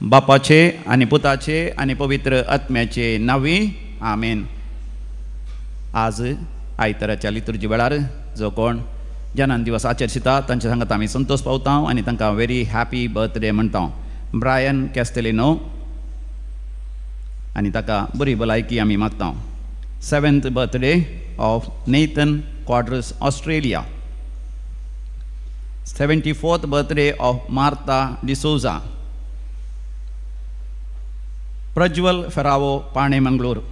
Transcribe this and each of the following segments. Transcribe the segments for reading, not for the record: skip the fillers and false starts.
बापाचे आनी पुताचे आनी पवित्र आत्म्याचे नांवी आमेन। आज आयताराच्या लितुर्जी वेळार जो कोण जनन दिवस आचरिता तांच्या सांगात आमी संतोष पावता आनी तांकां व्हेरी हॅपी बर्थडे म्हणटा। ब्रायन कॅस्टेलिनो आनी ताका बरी भलायकी आमी मागता। 7th birthday of Nathan Quadros Australia. 74th birthday of Martha D'Souza. Prajwal Ferrao Pane Mangalore.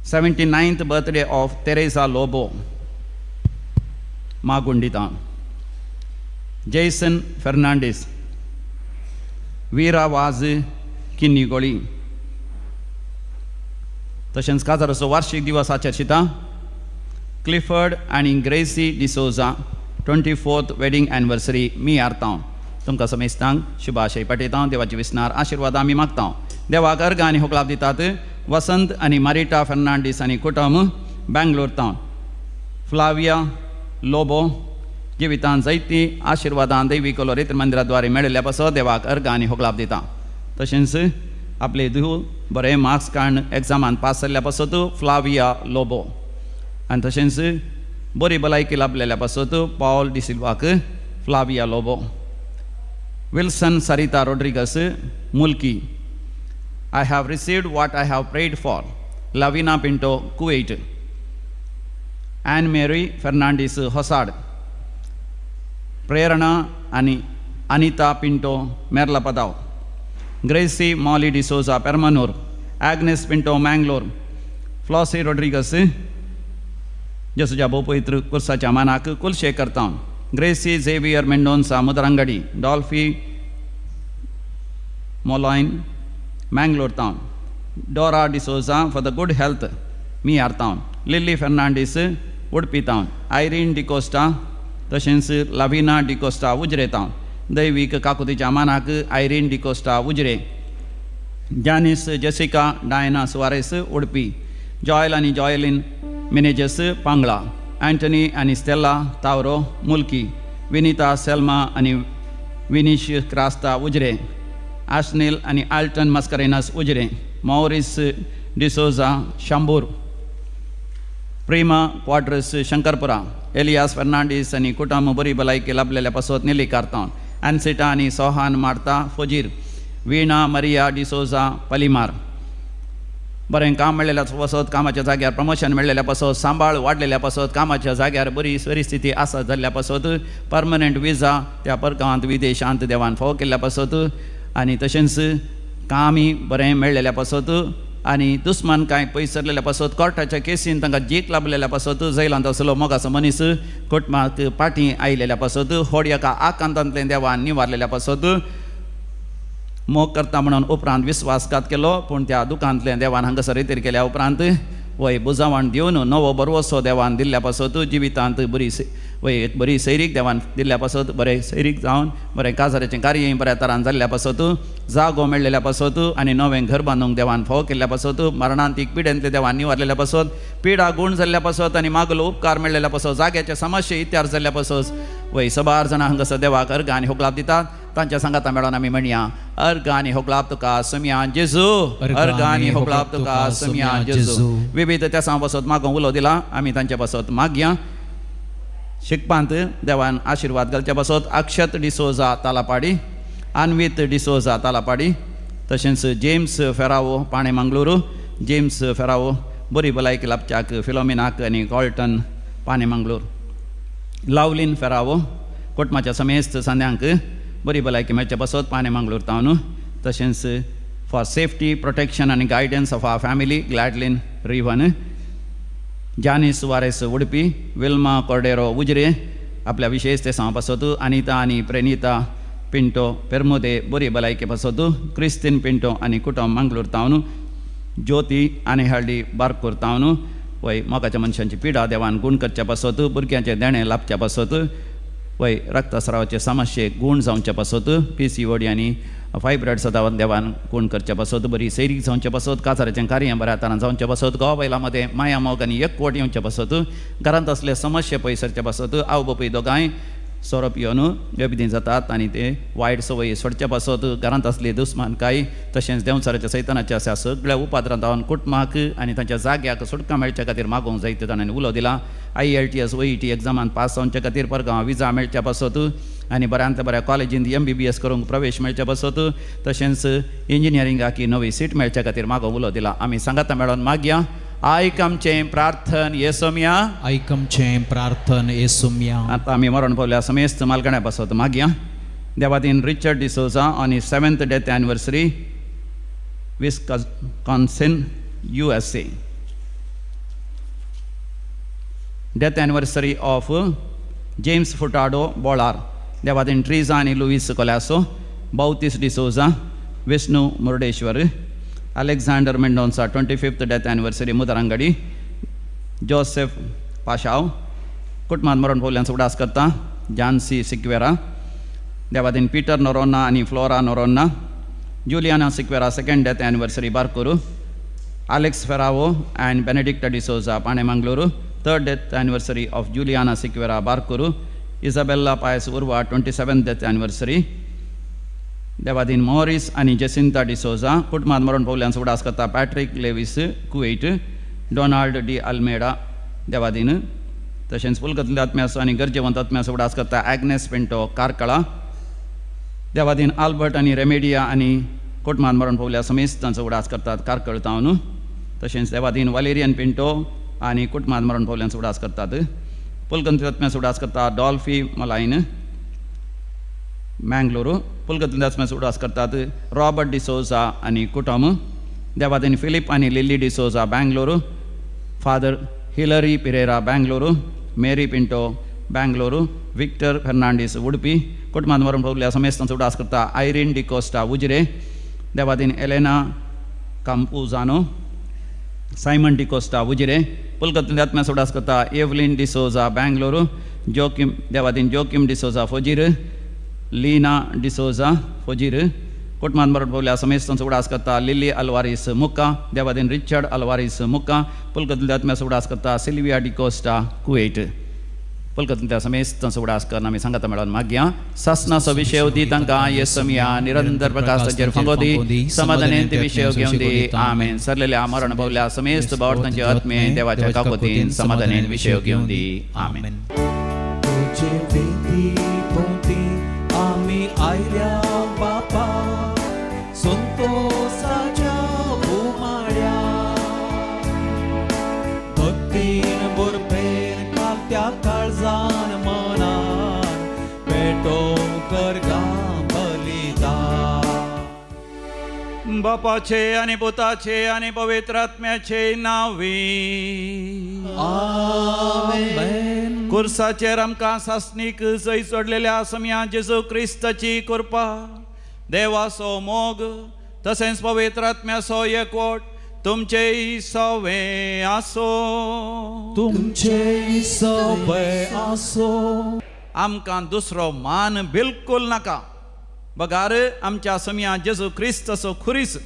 79th birthday of Teresa Lobo मागुंडिता। Jason Fernandes. Veera Vaz Kinnigoli. तशेंच काजाराचो वार्षिक दिवस आचरिता क्लिफर्ड आनी Gracy D'Souza 24th wedding anniversary Miyar town. तुमकां समेस्तांक शुभाशय पाठयता। देवाचे विसनार आशिर्वाद आमी मागता। देवाक अर्घ आनी होकलाप दितात वसंत आनी मारिटा फर्नांडीस आनी कुटुंब बेंगलोर टावन। फ्लाविया लोबो जिवितान जायती आशिर्वादान दैवी कोलोरीत मंदिराद्वारे मेळिल्ल्या पासत देवाक अर्घ आनी होकलाप दिता। तशेंच आपले धूव बरे मार्क्स काडून एग्जामान पास जाल्ल्या पासत फ्लाविया लोबो आनी तशेंच बरी भलायकी लाभलेल्या पासत पावल डिसिल्वाक Flavia Lobo. Wilson Sarita Rodrigues Mulki. I have received what I have prayed for. Lavina Pinto, Kuwait. Anne Mary Fernandes Hosad. Prerana ani Anita Pinto, Merlapadav. Gracie Molly D'Souza, Permanur. Agnes Pinto, Mangalore. Flossie Rodrigues, Jesuja Bopitru Kursacha Manak, Kulshekar Town. Gracie Xavier Mendonca, Mudarangadi. Dolphy Moline, Mangalore Town. Dora D'Souza for the good health, Miyar Town. Lily Fernandes, Udupi Town. Irene D'Costa, तशेंच लाविना D'Costa उजरे town. दैवीक काकुतीच्या मानाक Irene D'Costa Ujire. Janice Jessica Diana Soares Udupi. Joel आनी Joyline Menezes पांगळा। Anthony आनी Stella तावरो मुल्की। Vinita Selma आनी विनिश क्रास्ता उजरे। आशनील आनी Alton Mascarenhas Ujire. Maurice D'Souza Shambur. Prema Quadros Shankarpura. Elias Fernandes आनी कुटुंब बरी भलायकी लाभलेल्या पासत निलीकार टावन। एन्सिटा आनी सोहान मार्ता फोजीर। वीणा मरिया डिसोजा पलिमार। बरें काम मेळ्ळेल्या पासत कामाच्या जाग्यार प्रमोशन मेळ्ळेल्या पासत सांबाळ वाडलेल्या पासत कामाच्या जाग्यार बरी परिस्थिती आसा जाल्ल्या पासत परमनंट विजा त्या परगांवांत विदेशांत देवान फावो केल्ल्या पासत आनी तशेंच कामय बरें मेळ्ळेल्या पासत आनी दुस्मान कांय पयस सरलेल्या पासत कोर्टाच्या केसीन तांकां जीक लाभलेल्या पासत जैलांत आसलो मोगाचो मनीस कुटुंबाक पाटी आयिल्ल्या पासत होड एका आकांतांतलें देवान निवारलेल्या पासत मोग करता म्हणून उपरांत विस्वासघात केलो पूण त्या दुकांतलें देवान हांगासर रितीर केल्या उपरांत वय बुजावण दिवन नवो बरवसो देवान दिल्ल्या पासत जिवितांत बरी वय एक बरी सैरीक देवान दिल्ल्या पासत बरें सैरीक जावन बरें काजाराचें कार्य बऱ्या तरान जाल्ल्या पासत जागो मेळ्ळेल्या पासत आनी नवें घर बांदूंक देवान फावो केल्ल्या पासत मरणांतीक पिडेंतले देवान निवारलेल्या पासत पिडा गूण जाल्ल्या पासत आनी मागलो उपकार मेळ्ळेल्या पासत जाग्याचे समस्ये इत्यार जाल्ल्या पासत वय सबार जाणां हांगासर देवाक अर्घ आनी होकलाप दितात। तांच्या सांगाता मेळोन आमी म्हणया अर्घ आनी होकलाप तुका समिया जेजू, अर्घ आनी होकलाप तुका समिया जेजू। विविध त्या पासत मागूंक उलो दिला आमी तांच्या पासत मागया। शिकपांत देवान आशिर्वाद घालच्या पासत अक्षत डिसोजा तालापाडी, अन्वित डिसोजा तालापाडी, तशेंच जेम्स फेरावो पाणे मंगळुरू, जेम्स फेरावो बरी भलायकी लाभच्याक फिलोमिनाक आनी कॉल्टन पाणे मंगळूर, लावलीन फेरावो कोटमाच्या समेस्त सांद्यांक बरी भलायकी मेळच्या पासत पाणे मंगळूर तावन, तशेंच फॉर सेफ्टी प्रोटेक्शन आनी guidance of our family Gladlin Rivan, Janice Soares Udupi, Wilma Cordeiro Ujire आपल्या विशेष ते पासत अनिता आनी प्रेनिता पिंटो पेरमुदे बरी भलायके पासत क्रिस्तीन पिंटो आनी कुटुंब मंगळूर तावन, ज्योती आनी हळदी बारकूर तावन वय मोगाच्या मनशांची पिडा देवान गूण करच्या पासत भुरग्यांचें देणें लाभच्या पासत वय रक्तस्रावाचे समस्ये गूण जावच्या पासत PCOD आनी फायब्रॉइड सदावन देवान कोण करचे पासत बरी सैरीक जावचे पासत काजाराचें कार्य बऱ्या तरान जावचे पासत घोव बायलां मदें माया मोग आनी एकवट येवचे पासत घरांत असले समस्या पयस सरचे पासत आवय बापूय दोगांय सोरो पिवन बेबदीं जातात आनी ते वायट संवयी सोडचे पासत घरांत आसली दुस्मानकाय तशेंच देंवचाराच्या सैतानाच्या अशा सगळ्या उपाद्रांत रावन कुटुंबाक आनी तांच्या जाग्याक सुटका मेळच्या खातीर मागोवंक जायते जाणांनी उलो दिला. IELTS OET एग्जामान पास जावचे खातीर परगांव विजा मेळच्या पासत आनी बऱ्यांतल्या बऱ्या कॉलेजींत MBBS करूंक प्रवेश मेळच्या पासत तशेंच इंजिनियरिंगाक नवी सीट मेळच्या खातीर मागोवंक उलो दिला. आमी सांगाता मेळोन मागया. आयक आमचें प्रार्थन येसोमया, आयक आमचें प्रार्थन येसोमया. आतां आमी मरण पावल्या समेस्त मालगण्या पासत मागया. देवादीन रिचर्ड डिसोजा आनी 7th death anniversary, Wisconsin, USA. Death anniversary of James Furtado Bolar. Devadin Teresa आनी Luis कोल्यासो, बावतीस D'Souza, Vishnu Murudeshwar, Alexander Mendonca 25th death anniversary, Mudarangadi, Joseph Pashao. कुटुंबात मरण पावल्यांचो उडास करता जानसी सिक्वेरा. देवादीन पीटर नोरोन्हा आनी Flora Noronha, Juliana Sequeira 2nd death anniversary, Barkur, Alex Ferrao and Benedicta D'Souza, Panemangalore, 3rd death anniversary of Juliana Sequeira, Barkur, Isabella Paes Urwa 27th death anniversary. Devadin Morris आनी जेसिंता डिसोजा. कुटुंबात मरण पावल्यांचो उडास करता Patrick Lewis, Kuwait, Donald D Almeida. Devadin तशेंच पुलकतले आत्म्याचो आनी गरजेवंत आत्म्याचो उडास करता ॲग्नेस पिंटो, कार्कळा. देवादीन आल्बर्ट आनी रेमेडिया आनी कुटुंबात मरण पावल्या समेस्तांचो उडास करतात कार्कळ तावन. तशेंच देवादीन वालेरियन पिंटो आनी कुटुंबात मरण पावल्यांचो उडास करतात. पुलकंतले आत्म्याचो उडास करता डॉल्फी मलायन, मँगलोरू. पुलकतले आत्म्याचो उडास करतात रॉबर्ट डिसोजा आनी कुटुंब. देवादीन फिलीप आनी Lily D'Souza, Bangalore, father Hillary Pereira, Bangalore, Mary Pinto, Bangalore, Victor Fernandes, Udupi. कुटुंबात मरण पावल्या समेस्तांचो उडास करता आयरीन डिकोस्टा, उजरे. देवादीन एलेना काम्पुजानो, सायमन डिकोस्टा, उजरे. पुलकतले आत्म्याचो उडास करता एवलिन डिसोजा, बँगलोरू, जोकीम देवादीन जोकीम डिसोजा, फोजीर, लीना डिसोजा, फोजीर. कुटुंबात मरण पावल्या समेस्तांचो उडास करता लिली अल्वारीस, मुक्का. देवादीन रिचर्ड अल्वारीस, मुक्का. पुलकतल्या आत्म्याचो उडास करता सिल्विया डिकोस्टा, कुवेट. पुलकतल्या समेस्तांचो उडास करून आमी सांगाता मेळोन मागया. सासनाचो विशय दी तांकां येसोमया, निरंतर प्रकाश तांचेर फांगो दी, समाधानेन ते विशय घेवन दी. आमेन. सरलेल्या मरण पावल्या समेस्त भावार्थांचे आत्मे देवाच्या काकोतीन समाधानेन विशय घेवन दी. आमेन. आमी आयल्या बापा संतोषाच्या उमाळ्या, भक्तीन बुरपेन कालत्या काळजान मनान पेटोवंक गा बलिदान. बापाचे आनी पुताचे आनी पवित्र आत्म्याचे नांवी आमेन. कुर्साचेर आमकां सासणीक जय सोडलेल्या समया जेजू क्रिस्ताची कृपा, देवाचो मोग तशेंच पवित्र आत्म्याचो एकवट तुमचेय सवे आसो, तुमचेय सवे आसो. आमकां दुसरो मान बिलकुल नाका, बगार आमच्या समया जेजू क्रिस्ताचो खुरीस,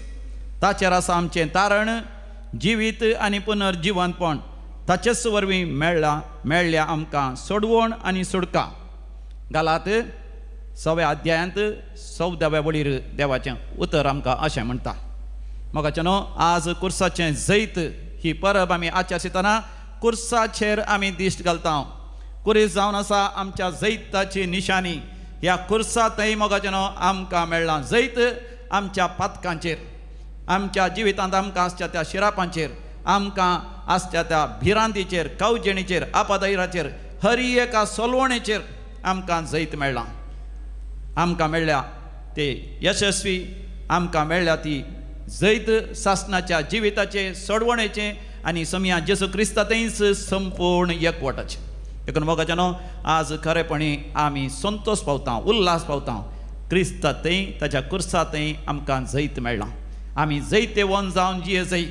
ताचेर आसा आमचें तारण, जिवीत आनी पुनर्जिवंतपण. ताचेच वरवीं मेळ्ळ्या आमकां सोडवण आनी सुडका. गालात 6व्या अध्यायांत 14व्या वळीर देवाचें उतर आमकां अशें म्हणटा. मोगाचें न्हू, आज कुर्साचें जैत ही परब आमी आचरितना कुर्साचेर आमी दिश्ट घालता. कुरीस जावन आसा आमच्या जैताची निशाणी. ह्या कुर्सा थंय मोगाचें न्हू आमकां मेळ्ळां जैत आमच्या पातकांचेर, आमच्या जिवितांत आमकां आसच्या त्या शिरापांचेर, आमकां आसच्या त्या भिरांतीचेर, कावजेणीचेर, आपादैराचेर, हर एका सोलवणेचेर आमकां जैत मेळ्ळां. आमकां मेळ्ळ्या ते यशस्वी, आमकां मेळ्ळ्या ती जैत सासणाच्या जिविताचें, सोडवणेचें आनी समया जेजू क्रिस्ता थंयच संपूर्ण एकवटाचें. देखून मोगाचें न्हू, आज खरेपणी आमी संतोश पावता, उल्हास पावता. क्रिस्ता थंय ताच्या कुर्सा थंय आमकां जैत मेळ्ळां. आमी जैतेवन जावन जिये जय.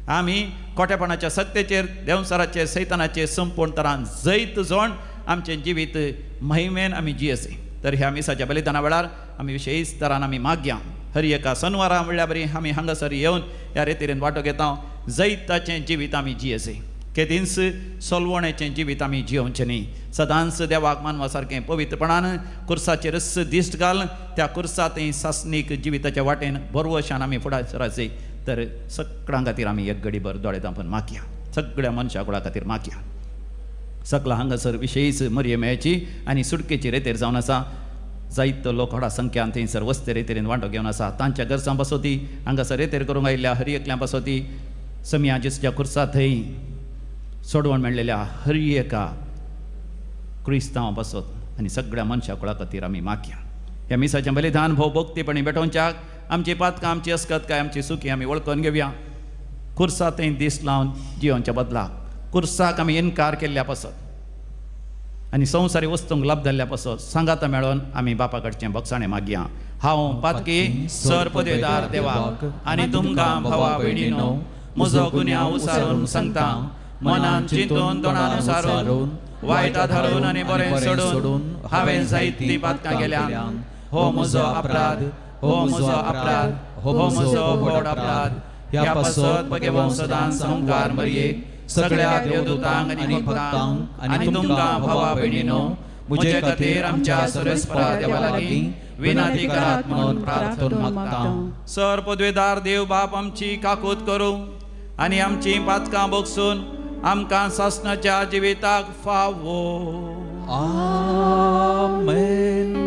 आमी खोटेपणाच्या सक्तेचेर, देंवचाराचेर, सैतानाचेर संपूर्ण तरान जैत जोण आमचें जिवीत महिमेन आमी जियेसे. तर ह्या मिसाच्या बलिदाना वेळार आमी विशेश तरान आमी मागया. हर एका सनवारा म्हणल्यार बरी आमी हांगासर येवन ह्या रेतीरेन वांटो घेता. जैताचें जिवीत आमी जियेसे, केदींच सोलवणेचें जिवीत आमी जियोवचें न्ही. सदांच देवाक मानवा सारकें पवित्रपणान कुर्साचेरच दिश्ट घाल, त्या कुर्सा थंय सासणीक जिविताच्या वाटेन भरवशान आमी फुडार सराचे. तर सगळ्यां खातीर आमी एक घडीभर दोळे धांपून मागया, सगळ्या मनशा कुळा खातीर मागया. सगळा हांगासर विशेश मरियमेची आनी सुटकेची रेतेर जावन आसा. जायतो लोक व्हडा संख्यान थंयसर वस्ते रेतेरीन वांटो घेवन आसा. तांच्या गरजां पासोती हांगासर रेतेर करूंक आयिल्ल्या हर एकल्या पासोती समिया जेजूच्या कुर्सा थंय सोडवण मेळ्ळेल्या हर एका क्रिस्तांव पासत आनी सगळ्या मनशा कुळा खातीर आमी मागया. ह्या मिसाचें बलिदान भोव भक्तीपणी भेटोवच्याक आमची पातकां, आमची अस्कतकाय, आमची सुखी आमी वळखून घेवया. कुर्सा थंय दीस लावन जियोवच्या बदला कुर्साक आमी इनकार केल्ल्या पासत आनी संवसारी वस्तूंक लाभ जाल्ल्या पासत सांगाता मेळोन आमी बापा कडचें बक्षाणें मागया. हांव पातकी सर पदवेदार देवाक आनी तुमकां भावा भयणीनो म्हजो गुन्यांव उसारून सांगता. मनान चिंतून तोंडान उसारून वायट धाडून आनी बरें सोडून हांवें जायतीं पातकां केल्या. हो म्हजो अपराध, हो म्हजो अपराध, हो म्हजो व्हड अपराध. ह्या पासत भगेवंत सदां संवकार मरये सगळ्या देवदूतांक आनी भक्तांक आनी तुमकां भावा भयणीनो म्हजे खातीर आमच्या सर्वेस्परा देवा लागीं विनंती करात म्हणून प्रार्थना मागता. सर पदवेदार देव बाप आमची काकूत करूं आनी आमची पातकां बगसून आमकां सासणाच्या जिविताक फावो. आमेन.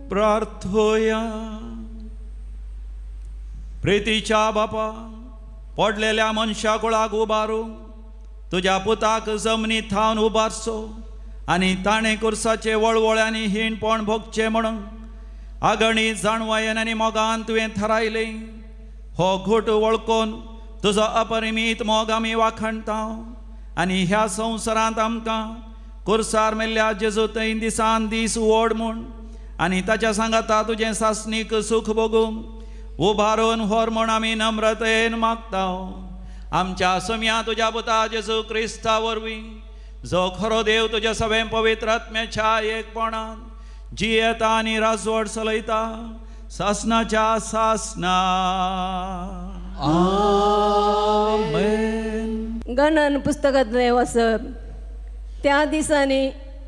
प्रार्थोया. प्रितीच्या बापा, पडलेल्या मनशा कुळाक उबारूंक तुज्या पुताक जमनी थावन उबारचो आनी ताणें कुर्साचे वळवळे आनी हीणपण भोगचें म्हणून आगणी जाणवायेन आनी मोगान तुवें थारायलें। हो घोट वळखून तुजो अपरिमीत मोग आमी वाखणता आनी ह्या संवसारांत आमकां कुर्सार मेल्ल्या जेजू थंय दिसान दीस व्हड म्हूण आनी ताच्या सांगाता तुजें सासणीक सूख भोगूंक उबारून व्हर म्हूण आमी नम्रतेन मागता। आमच्या सम्या तुज्या पुता जेजू क्रिस्ता वरवीं जो खरो देव तुज्या सगळें पवित्र आत्म्याच्या एकपणान जियेता आनी राजवट चलयता सासनाच्या सासना। आमेन। गणन पुस्तकांतलें वाचप। त्या दिसांनी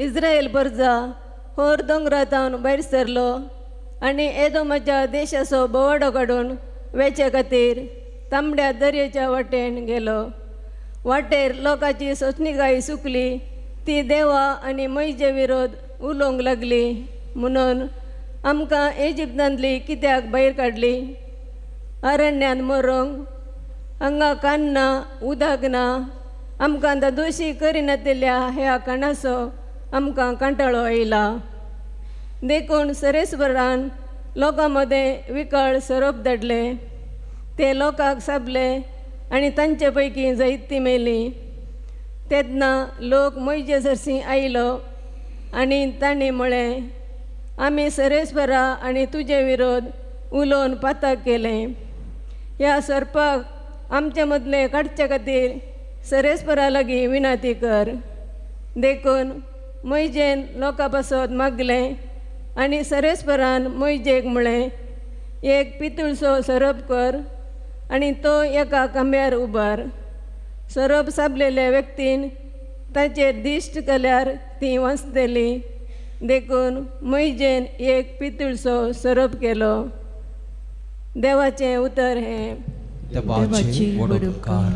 इस्रायल परजा होर दोंगरांत भायर सरलो आनी एदोमाच्या देशाचो बोवाडो काडून वेचे खातीर तांबड्या दर्याच्या वाटेन गेलो। वाटेर लोकांची सोंसणीकाय सुकली, ती देवा आनी मैजे विरोध उलोवंक लागली म्हणून आमकां इजिप्तांतली कित्याक भायर काडली? अरण्यांत मरोंक हांगा कान ना, उदक ना, आमकां दोशी करिनातिल्ल्या ह्या काणाचो आमकां कांटाळो आयला। देखून सरेस्वरान लोकां मदें विकळ सोरोप धाडले, ते लोकांक साबले आनी तांचे पैकी जायतीं मेली। तेन्ना लोक मैजे सरशीं आयलो आनी तांणी म्हळें, आमी सरेस्वरा आनी तुजे विरोध उलोवन पातक केलें। ह्या सोरपाक आमचे मदले काडचे खातीर सरेस्वरा लागीं विनंती कर। देखून मैजेन लोकां पासत मागलें आनी सरेस्वरान मैजेक म्हळें, एक पितुळसो सोरोप कर आनी तो एका खांब्यार उबार। सोरोप साबलेल्या व्यक्तीन ताचेर दिश्ट केल्यार ती वाचतली। देखून मैजेन एक पितुळसो सोरोप केलो। देवाचें उतर हें। देवाचे व्हड उपकार।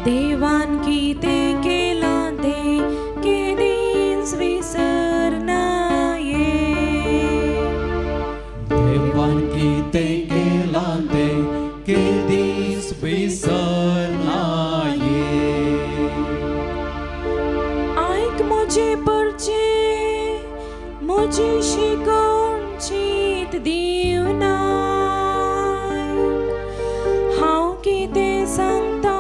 देवान कितें केलां तें केदींच विसरनाये। देवान कितें केलां तें केदींच विसरनाये। आयक म्हजे परचे म्हजी शिकोवण चीत दिवनाय। हांव कितें सांगता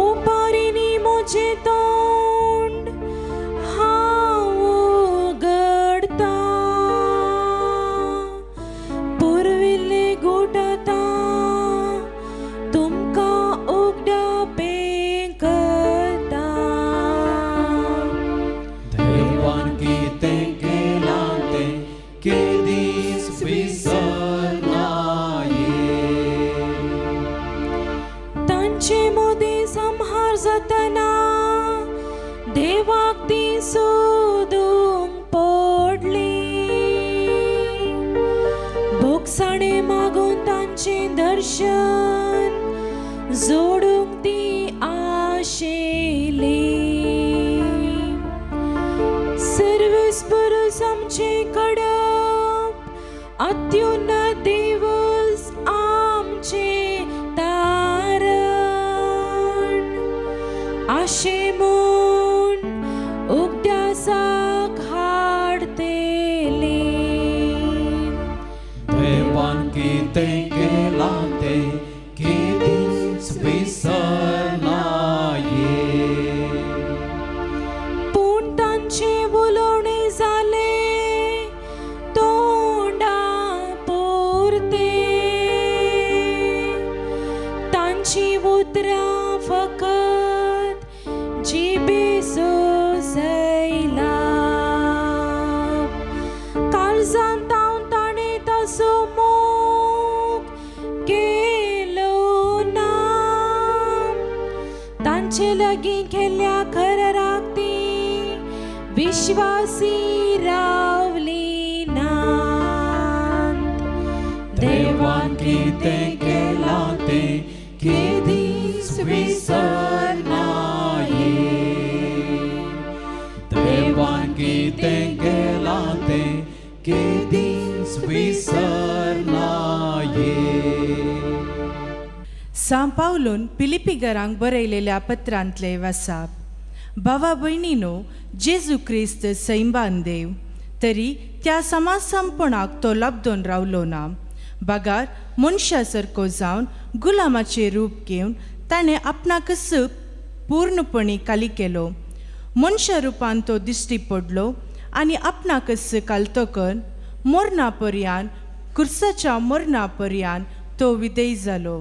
उपरिनी म्हजें तोंड हांव उगडता, पुर्विल्ले गुटता तुमकां उगडापें करता। देवान कितें केलां तें केदींच विसरनाये। तांचे मदीं संहार जातना देवाक ती सोदूंक पडली। भोगसाणे मागून तांचें दर्शन जोडूंक ती आशेली। सर्वेस पुरूस आमचें कडप, अत्युन्नत देवस आमचें तारण। आशे म्हूण उगडासाक हाडटली। देवान कितें केलां तें केदींच विसरनाये। पूण तांचें उलोवणें जालें तोंडा पुरतें, तांचीं उतरां फकत जिबे सोसयला। काळजांत हांव ताणें तसो मोग केलो ना। तांचे लागीं केल्ल्या कराराक ती विश्वासी रावली नात। देवान कितें केलां तें केदींच विसरनाये। देवान कितें केलां सां पावलून पिलिपीगरांक बरयलेल्या पत्रांतले वासाप. भावा भयणीनो, जेजू क्रिस्त सैंबान देव, तरी त्या समाजसामपणाक तो लब्दोन रावलो ना, बगार मनशा सारको जावन गुलामाचें रूप घेवन ताणें आपणाकच पूर्णपणी खाली केलो. मनशा रुपान तो दिश्टी पडलो आनी आपणाकच कालतो कर मरणा पर्यान, कुर्साच्या मरणा पर्यान तो विधेय जालो.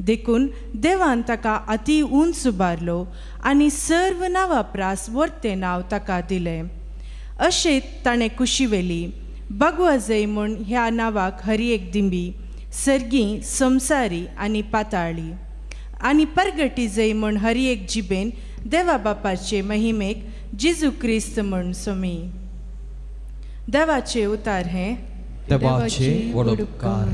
देखून देवान ताका अती उंच उबारलो आनी सर्व नांवा प्रास वर्तें नांव ताका दिलें. अशें ताणें कुशी व्हेली भगवा जय म्हूण ह्या नांवाक हर एक दिंबी सर्गी संवसारी आनी पाताळी, आनी परगटी जय म्हूण हर एक जिबेन देवा बापाचे महिमेक जेजू क्रिस्त म्हूण सोमी. देवाचे उतार हें देवाचे व्हड उपकार.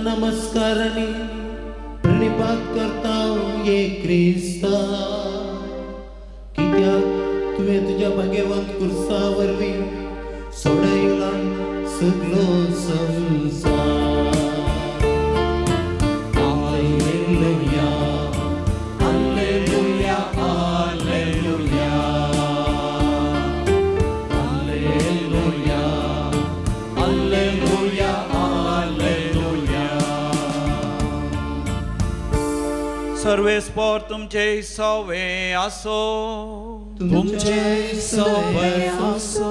नमस्कार आनी प्रणिपात करता ये क्रिस्ता, कित्याक तुवें तुज्या भाग्यवंत कुर्सा वरवीं सोडयला सगलो संवसार. Hallelujah, hallelujah, hallelujah, hallelujah, hallelujah. सर्वेस्पोर तुमचे सवे आसो, तुमचे सवे आसो.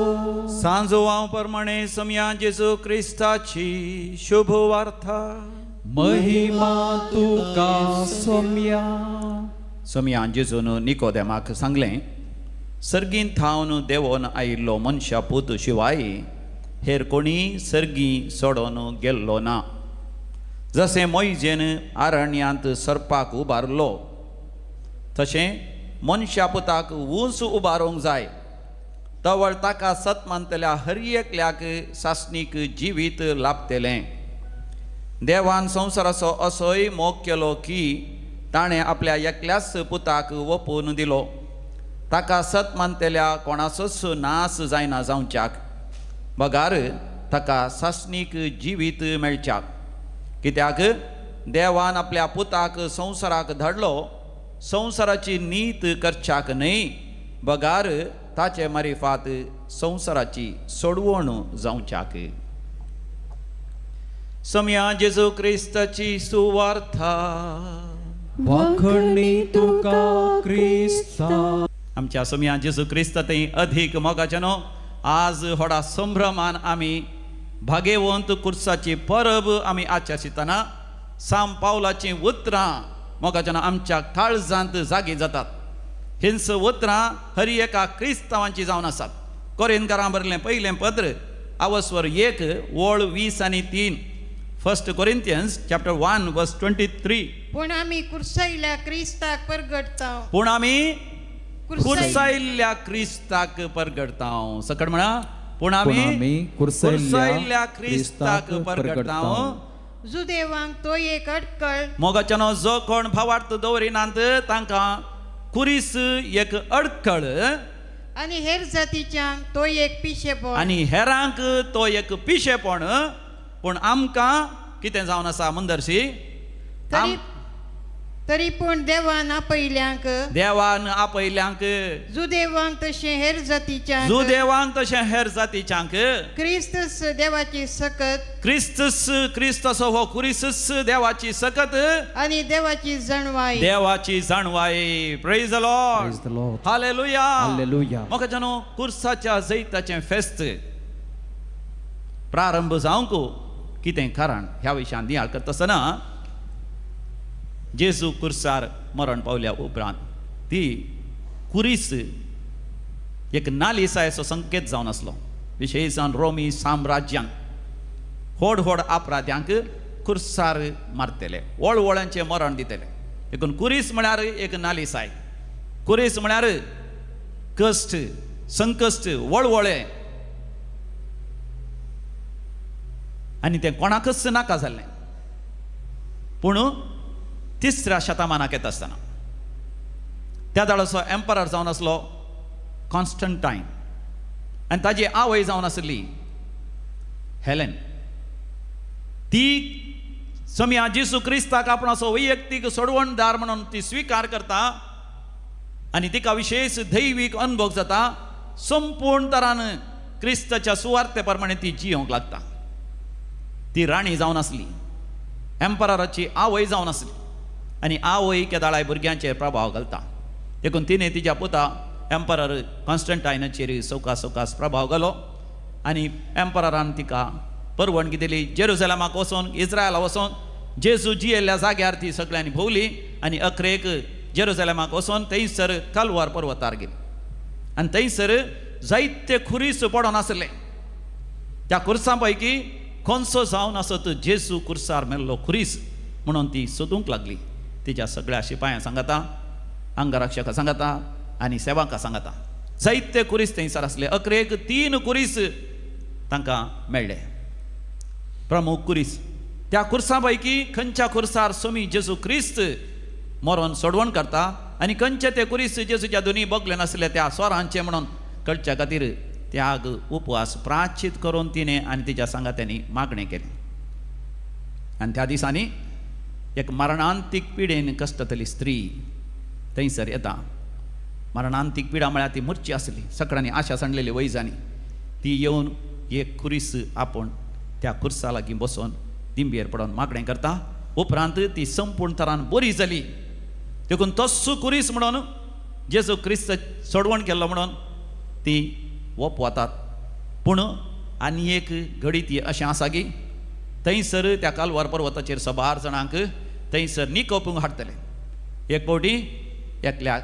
सांजोवां प्रमाणे समया जेजू क्रिस्ताची शुभ वार्ता. महिमा तुका सोम्या. सोम्या जेजून निकोदेमाक सांगलें, सर्गीन थावन देवोन आयिल्लो मनशा पूत शिवाय हेर कोणी सर्गी सोडोन गेल्लो ना. जशें मोयजेन आरण्यांत सरपाक उबारलो तशें मनशा पुताक ऊंच उबारूंक जाय. तवळ ताका सत मानतल्या हर एकल्याक सासणीक जिवीत लाभतलें. देवान संवसाराचो असोय मोग केलो की ताणें आपल्या एकल्याच पुताक वपून दिलो. ताका सत मानतल्या कोणाचोच नास जायना जावच्याक, बगार ताका सासणीक जिवीत मेळच्याक. कित्याक देवान आपल्या पुताक संवसाराक धाडलो संवसाराची नीत करच्याक न्हय, बगार ताचे मारिफात संवसाराची सोडवण जावच्याक. समया जेजू क्रिस्ताची सुवार्था. वाखणी तुका क्रिस्ता. आमच्या समया जेजू क्रिस्ता थंय अधीक मोगाचे न्हू आज व्हडा संभ्रमान आमी भागेवंत कुर्साची परब आमी आचरितना साम पावलाचीं उतरां मोगाच्यान आमच्या काळजांत जागी जातात. हिंस उतरां हर एका क्रिस्तांवांची जावन आसात. कोरिंथकारां बरलें पयलें पत्र आवस्वर 1 ओळ 20 आनी 3, 1 Corinthians chapter 1 verse 23. पूण आमी कुर्सायल्या क्रिस्ताक परगटता. पूण आमी कुर्सायल्ल्या क्रिस्ताक परगटता. सकट म्हणा, पूण आमी कुर्सायल्ल्या क्रिस्ताक परगटता. जुदेवांक तो एक अडकळ. मोगाच्यानो जो कोण भावार्थ दवरिनात तांकां कुरीस एक अडकळ, आनी हेर जातीच्यांक तो एक पिशेपण, आनी हेरांक तो एक पिशेपण. पूण आमकां कितें जावन आसा मुंदरशी? तरी पूण देवान आपयल्यांक, देवान आपयल्यांक जुदेवांक तशें हेर जातीच्यांक, जुदेवांक तशें हेर जातीच्यांक क्रिस्तस देवाची सकत, क्रिस्तस क्रिस्तसो हो कुरीसस देवाची सकत आनी देवाची जाणवाय, देवाची जाणवाय. Praise the Lord, hallelujah, hallelujah. म्हाका जाणो कुर्साच्या जैताचें फेस्त प्रारंभ जावंक कितें कारण ह्या विशयान नियाळ करता आसतना जेजू कुर्सार मरण पावल्या उपरांत ती कुरीस एक नालिसायेचो संकेत जावन आसलो. विशेश जावन रोमी साम्राज्यान व्हड व्हड अपराध्यांक कुर्सार मारतले, वळवळ्यांचें मरण दितले. देखून कुरीस म्हळ्यार एक नालिसाय, कुरीस म्हळ्यार कश्ट, संकश्ट वळवळे आनी तें कोणाकच नाका जाल्लें. पूण तिसऱ्या शतमानाक येता आसतना त्या दाळाचो एम्परर जावन आसलो कॉन्स्टंटायन आनी ताजी आवय जावन आसली हेलेन. ती सम्या जेजू क्रिस्ताक आपणाचो वैयक्तीक सोडवणदार म्हणून ती स्विकार करता आनी तिका विशेष दैवीक अनुभव जाता. संपूर्ण तरान क्रिस्ताच्या सुवार्ते प्रमाणे ती जियोंक लागता. ती राणी जावन आसली, एम्पराची आवय जावन आसली आनी आवय केदाळाय भुरग्यांचेर प्रभाव घालता. देखून तिणें तिच्या पुता एम्परर कॉन्स्टंटायनाचेर सवकास सवकास प्रभाव घालो आनी एम्पररान तिका परवानगी दिली जेरुजलमाक वचोन, इस्रायला वचोन जेजू जियेल्ल्या जाग्यार ती सगळ्यांनी भोंवली आनी अखरेक जेरुजलमाक वचोन थंयसर कालवार पर्वतार गेली आनी थंयसर जायते खुरीस पडोन आसले. त्या खुर्सां पैकी खंयचो जावन आसत जेजू खुर्सार मेल्लो खुरीस म्हणून ती सोदूंक लागली. तिच्या सगळ्या शिपायां सांगाता, अंगरक्षका सांगाता आनी सेवकां सांगाता. जायते खुरीस थंयसर आसले. अखरेक 3 खुरीस तांकां मेळ्ळे प्रमुख खुरीस. त्या खुर्सां पैकी खंयच्या खुर्सार स्वामी जेजू क्रिस्त मरोन सोडवण करता आनी खंयचे ते खुरीस जेजूच्या दोनी बगले नासले त्या स्वरांचे म्हणून कळच्या खातीर त्याग उपवास प्राचित करून तिणें आनी तिच्या सांगात्यांनी मागणें केलें. आनी त्या दिसांनी एक मरणांतीक पिडेन कश्टतली स्त्री थंयसर येता. मरणांतीक पिडा म्हळ्यार ती मुर्ची आसली, सगळ्यांनी आशा सांडलेली वैजांनी. ती येवन एक खुरीस आपूण त्या खुर्सा लागीं बसोन दिंबेर पडोन मागणें करता. उपरांत ती संपूर्ण तरान बरी जाली. देखून तस्सो खुरीस म्हणून जेजू क्रिस्त सोडवण केल्लो म्हणून ती वोपवतात. पूण आनी एक घडीत अशें आसा की थंयसर त्या कालवार पर्वताचेर सबार जाणांक थंयसर निकोपूंक हाडटले. एक फावटी एकल्याक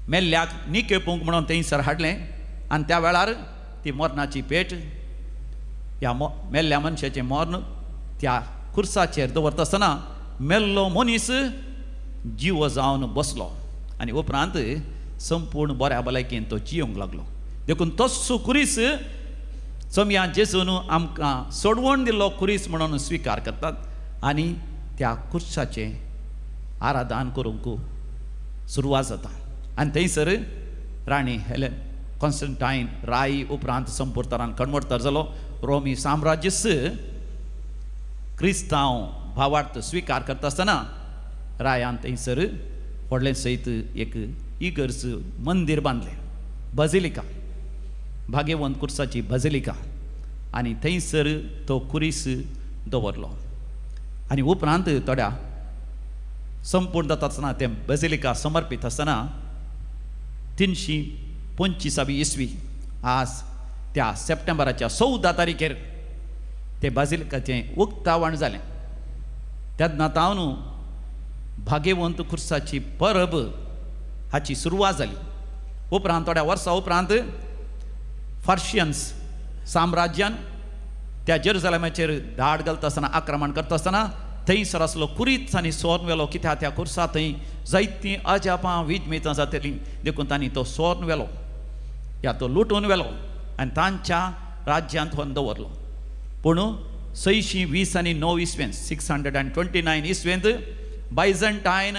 मेल्ल्याक निकेपूंक म्हणून थंयसर हाडलें आनी त्या वेळार ती मरणाची पेट ह्या मेल्ल्या मनशाचें मर्ण त्या खुर्साचेर दवरता आसतना मेल्लो मनीस जिवो जावन बसलो आनी उपरांत संपूर्ण बऱ्या भलायकेन तो जियोंक लागलो. देखून तस्सो खुरीस चमया जेजून आमकां सोडवण दिल्लो खुरीस म्हणून स्विकार करतात आनी त्या खुर्साचें आराधन करूंक सुरवात जाता. आनी थंयसर राणी हेलेन कॉन्स्टंटायन राय उपरांत संपूर्तरान कणमोडतर जालो. रोमी साम्राज्यस क्रिस्तांव भावार्थ स्विकार करता आसतना रायान थंयसर व्हडलें सयत एक इगर्ज मंदीर बांदलें, बजिलिका, भाग्यवंत कुर्साची बजिलिका आनी थंयसर तो खुरीस दवरलो. आनी उपरांत थोड्या संपूर्ण जाता आसतना तें बजिलिका समर्पीत आसतना 325 इसवी आज त्या सप्टेंबराच्या 14 तारखेर ते बाजिलिकाचें उक्तावण जालें. तेन्ना तावन भाग्यवंत खुर्साची परब हाची सुरवात जाली. उपरांत थोड्या वर्सां उपरांत फार्शियन्स साम्राज्यान त्या जेरुजलमाचेर धाड घालता आसतना आक्रमण करता आसतना थंयसर आसलो खुरीच आनी सोर्न व्हेलो. कित्याक त्या खुर्सा थंय जायतीं अजापां वीज जातलीं देखून तांणी तो सोर्न व्हेलो या तो लुटून व्हेलो आनी तांच्या राज्यांत व्हरून दवरलो. पूण 629 इसवेंत 629 इसवेंत बायझंटायन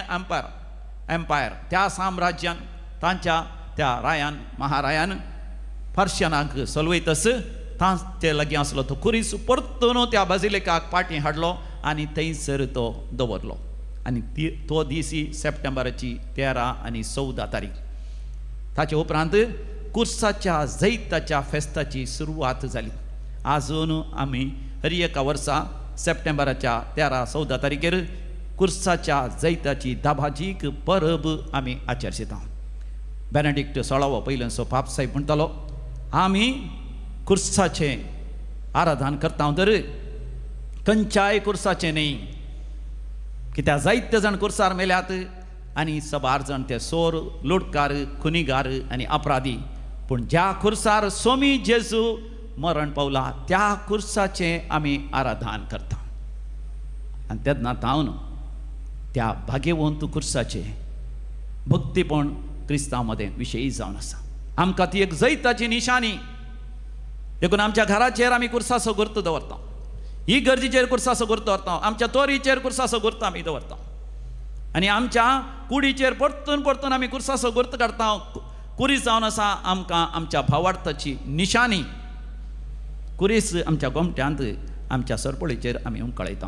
एम्पायर त्या साम्राज्यान तांच्या त्या रायान महारायान फार्शियनांक सलवयतस तांचे लागीं आसलो तो खुरीस परतून त्या बाजिलिकाक पाटी हाडलो आनी थंयसर तो दवरलो. आनी तो दीस सप्टेंबराची 13 आनी 14 तारीख. ताचे उपरांत कुर्साच्या जैताच्या फेस्ताची सुरवात जाली. आजून आमी हर एका वर्सा सप्टेंबराच्या 13-14 तारखेर कुर्साच्या जैताची दाभाजीक परब आमी आचरता. बेनेडिक्ट 16वो पयल्याचो पाप साहेब म्हणटालो, आमी कुर्साचें आराधन करता तर खंयच्याय कुर्साचें न्ही, कित्याक जायते जाण कुर्सार मेल्यात आनी सबार जाण ते सोर, लुटकार, खुनीगार आनी अपराधी. पूण ज्या कुर्सार स्वामी जेजू मरण पावला त्या कुर्साचें आमी आराधन करता. आनी तेन्ना तावन त्या भाग्यवंत कुर्साचें भक्तीपण क्रिस्तांव मदें विशयी जावन आसा. आमकां ती एक जैताची निशाणी. देखून आमच्या घराचेर आमी कुर्साचो गुर्त दवरता, ही गरजेचेर कुर्साचो गुर्त दवरता, आमच्या तोरीचेर कुर्साचो गुर्त आमी दवरता आनी आमच्या कुडीचेर परतून परतून आमी कुर्साचो गुर्त काडटा. कुरीस जावन आसा आमकां आमच्या भावार्थाची निशाणी. कुरीस आमच्या गोमट्यांत आमच्या सरपळीचेर आमी उमकळयता.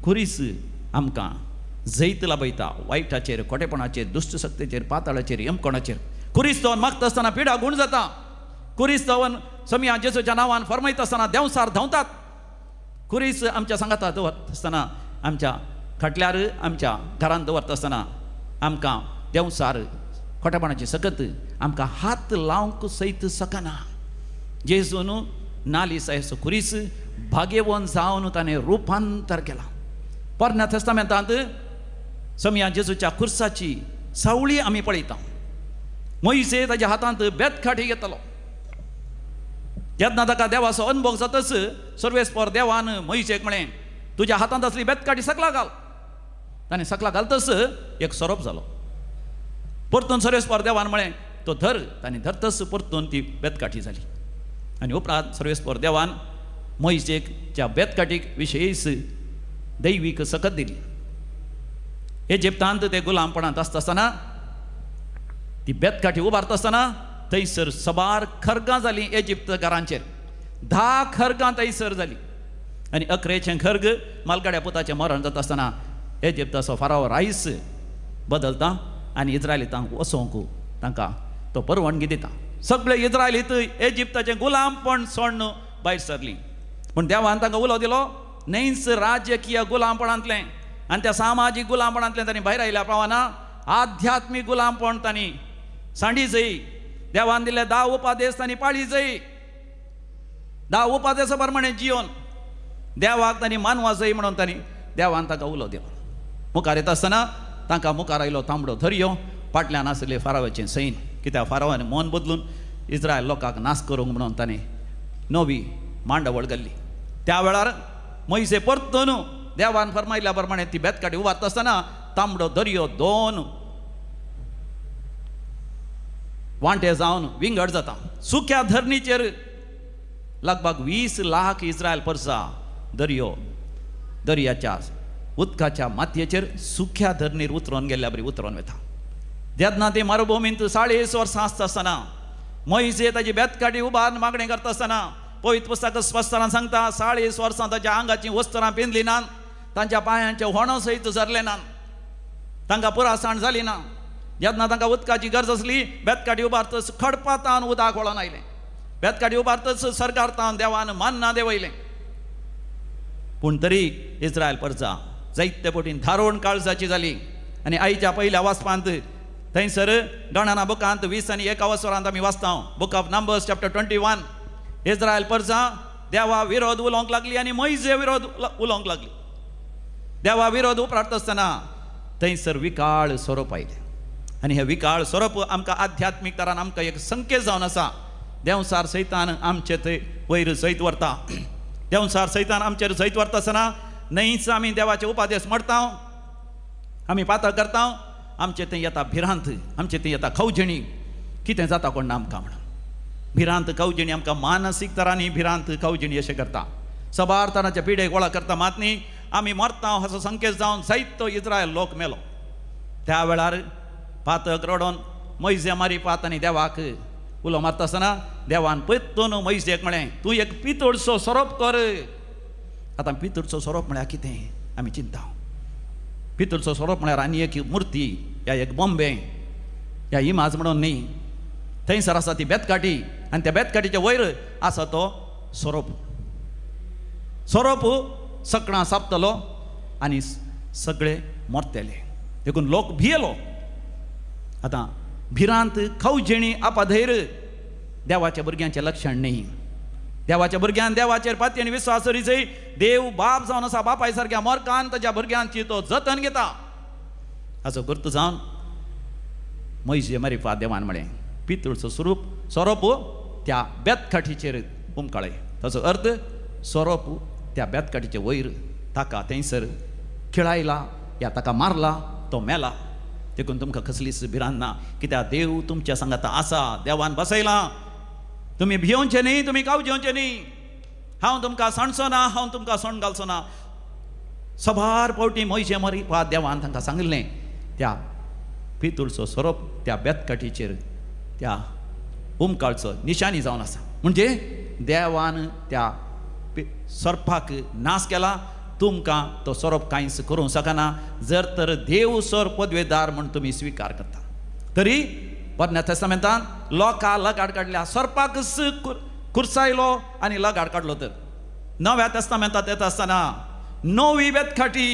कुरीस आमकां जैत लाभयता वायटाचेर, खोटेपणाचेर, दुश्ट शक्तीचेर, पाताळाचेर, यमकोणाचेर. कुरीस जावन मागता आसतना पिडा गूण जाता. कुरीस जावन समिया जेजूच्या नांवान फरमायता आसतना देंवसार धांवतात. कुरीस आमच्या सांगाता दवरता आसतना, आमच्या खाटल्यार, आमच्या घरांत दवरता आसतना आमकां देंवसार खोटेपणाची सकत आमकां हात लावंक सयत शकना. जेजून नालिसायचो कुरीस भागेवन जावन ताणें रुपांतर केलां. पोरण्या तेस्तामेंतांत समिया जेजूच्या कुर्साची सावळी आमी पळयता. मोयसे ताज्या हातांत बेतकाठी घेतलो. जेन्ना ताका देवाचो अनुभव जातच सर्वेस्पर देवान मोयसेक म्हळें, तुज्या हातांत आसली बेतकाठी सकला घाल. ताणें सकला घालतच एक सोरोप जालो. परतून सर्वेस्पर देवान म्हळें, तो धर. ताणें धरतच परतून ती बेतकाठी जाली. आनी उपरांत सर्वेस्पर देवान मोयसेक त्या बेतकाठीक विशेष दैवीक सकत दिली. इजिप्तांत ते गुलामपणांत आसता आसतना ती बेतकाठी उबारता आसतना थंयसर सबार खर्गां जालीं इजिप्तकारांचेर. 10 खर्गां थंयसर जालीं आनी 11चें खर्ग मालगाड्या पुताचें मरण जाता आसतना इजिप्ताचो फाराव रायस बदलता आनी इज्रायलितांक वचोंक तांकां तो परवानगी दिता. सगळे इज्रायलीत इजिप्ताचें गुलामपण सोडून भायर सरलीं. पूण देवान तांकां उलो दिलो, न्हयच राजकीय गुलामपणांतलें आनी त्या सामाजीक गुलामपणांतलें तांणी भायर आयल्या प्रमाणा आध्यात्मीक गुलामपण तांणी सांडी जय. देवान दिले 10 उपादेश तांणी पाळी जय. 10 उपादेसा प्रमाणे जियोन देवाक तांणी मानवा जय म्हणून तांणी देवान तांकां उलो दिलो. मुखार येता आसतना तांकां मुखार आयलो तांबडो दर्यो, फाटल्यान आसलें फारावाचें सैन. कित्याक फारावान मन बदलून इज्रायल लोकांक नाश करूंक म्हणून ताणें नवी मांडावळ घाल्ली. त्या वेळार मोयसे परतून देवान फरमायल्या प्रमाणे ती बेतकाठी उबारता आसतना तांबडो दर्यो 2 वांटे जावन विंगड जाता. सुक्या धरणीचेर लगभग 20 लाख इज्रायल परसा दर्यो दर्याच्या उदकाच्या मातयेचेर सुक्या धरणीर उतरोन गेल्ल्या बरी उतरोन वता. जेन्ना ते मरुभुमींत 40 वर्सां आसता आसतना मोयसे ताजी बेतकाठी उबारून मागणें करता आसतना पवित्र पुस्तक स्पश्टपणान सांगता, 40 वर्सां ताच्या आंगाचीं वस्त्रां पिंजलीं नात, तांच्या पांयांचे होणो सयत झरले नात, तांकां पुरासाण जाली ना. जेन्ना तांकां उदकाची गरज आसली बेतकाठी उबारतच खडपातान उदक वळोन आयलें. बेतकाठी उबारतच सरकारतान देवान मान्ना देवयलें. पूण तरी इज्रायल परजा जायते पटीन धारोण काळजाची जाली. आनी आईच्या पयल्या वाचपांत थंयसर गणना बुकांत 20 आनी 1 वरांत आमी वाचता, book of Numbers chapter 21. Israel परजा देवा विरोध उलोवंक लागली आनी मोयजे विरोध उलोवंक लागली. देवा विरोध उपरांत आसतना थंयसर विकाळ सोरोप आयले. आनी हे विकाळ सोरोप आमकां आध्यात्मीक तरान आमकां एक संकेत जावन आसा. देंवसार सैतान आमचे थंय वयर जैत व्हरता. देंवसार सैतान आमचेर जैत व्हरता आसतना न्हयच आमी देवाचे उपादेश मोडटा, आमी पातळ करता, आमचे थंय येता भिरांत, आमचे थंय येता खवजणी. कितें जाता कोण ना आमकां म्हणून भिरांत खवजणी आमकां मानसीक तरांनी भिरांत खवजणी अशें करता. सबार तरांच्या पिडेक वळख करता मात न्ही आमी मरता असो संकेत जावन जायतो इज्रायल लोक मेलो. त्या वेळार पातक रडोन मोयजे मारी पात आनी देवाक उलो मारता आसतना देवान पयतून मोयजेक म्हळें, तूं एक पितूळचो सोरोप कर. आतां पितूळचो सोरोप म्हळ्यार कितें आमी चिंता. पितूळचो सोरोप म्हळ्यार आनी एक मुर्ती या एक बॉम्बे या इमाज म्हणून न्ही. थंयसर आसा ती बेतकाठी आनी त्या बेतकाठीच्या वयर आसा तो सोरोप. सोरोप सकणां सापतलो आनी सगळे मरतले. देखून लोक भियेलो. आतां भिरांत खवजेणी आपाधैर देवाच्या भुरग्यांचें लक्षण न्ही. देवाच्या भुरग्यान देवाचेर पाती आनी विस्वास दवरीजय. देव बाप जावन आसा, बापाय सारक्या मोरकान ताच्या भुरग्यांची तो जतन घेता. हाचो गुर्त जावन मोयजे मारिफा देवान म्हळें, पितूळचो स्वरूप सोरोप त्या बेतकाठीचेर उमकाळय. ताचो अर्थ सोरोप त्या बेतकाठीचे वयर ताका थंयसर खिळायला या ताका मारला, तो मेला. देखून तुमकां कसलीच भिरांत ना, कित्याक देव तुमच्या सांगाता आसा. देवान बसयलां, तुमी भियोवचे न्ही, तुमी कावजेवचे न्ही. हांव तुमकां सांडचो ना, हांव तुमकां सोंड घालचो ना. सबार फावटी मोयशे मरिपा देवान तांकां सांगिल्लें, त्या पितूळचो सोरोप त्या बेतकाठीचेर त्या उमकाळचो निशाणी जावन आसा. म्हणजे देवान त्या सोरपाक नाश केला. तुमकां तो सोरोप कांयच करूंक शकना जर तर देव सोर पदवेदार म्हूण तुमी स्विकार करता. तरी पोरण्या तेस्तामेंतान लोकां लगाड काडल्या, सोरपाकच कुर्सायलो आनी लगाड काडलो. तर नव्या तेस्तामेंतांत येता आसतना नवी बेतकाठी,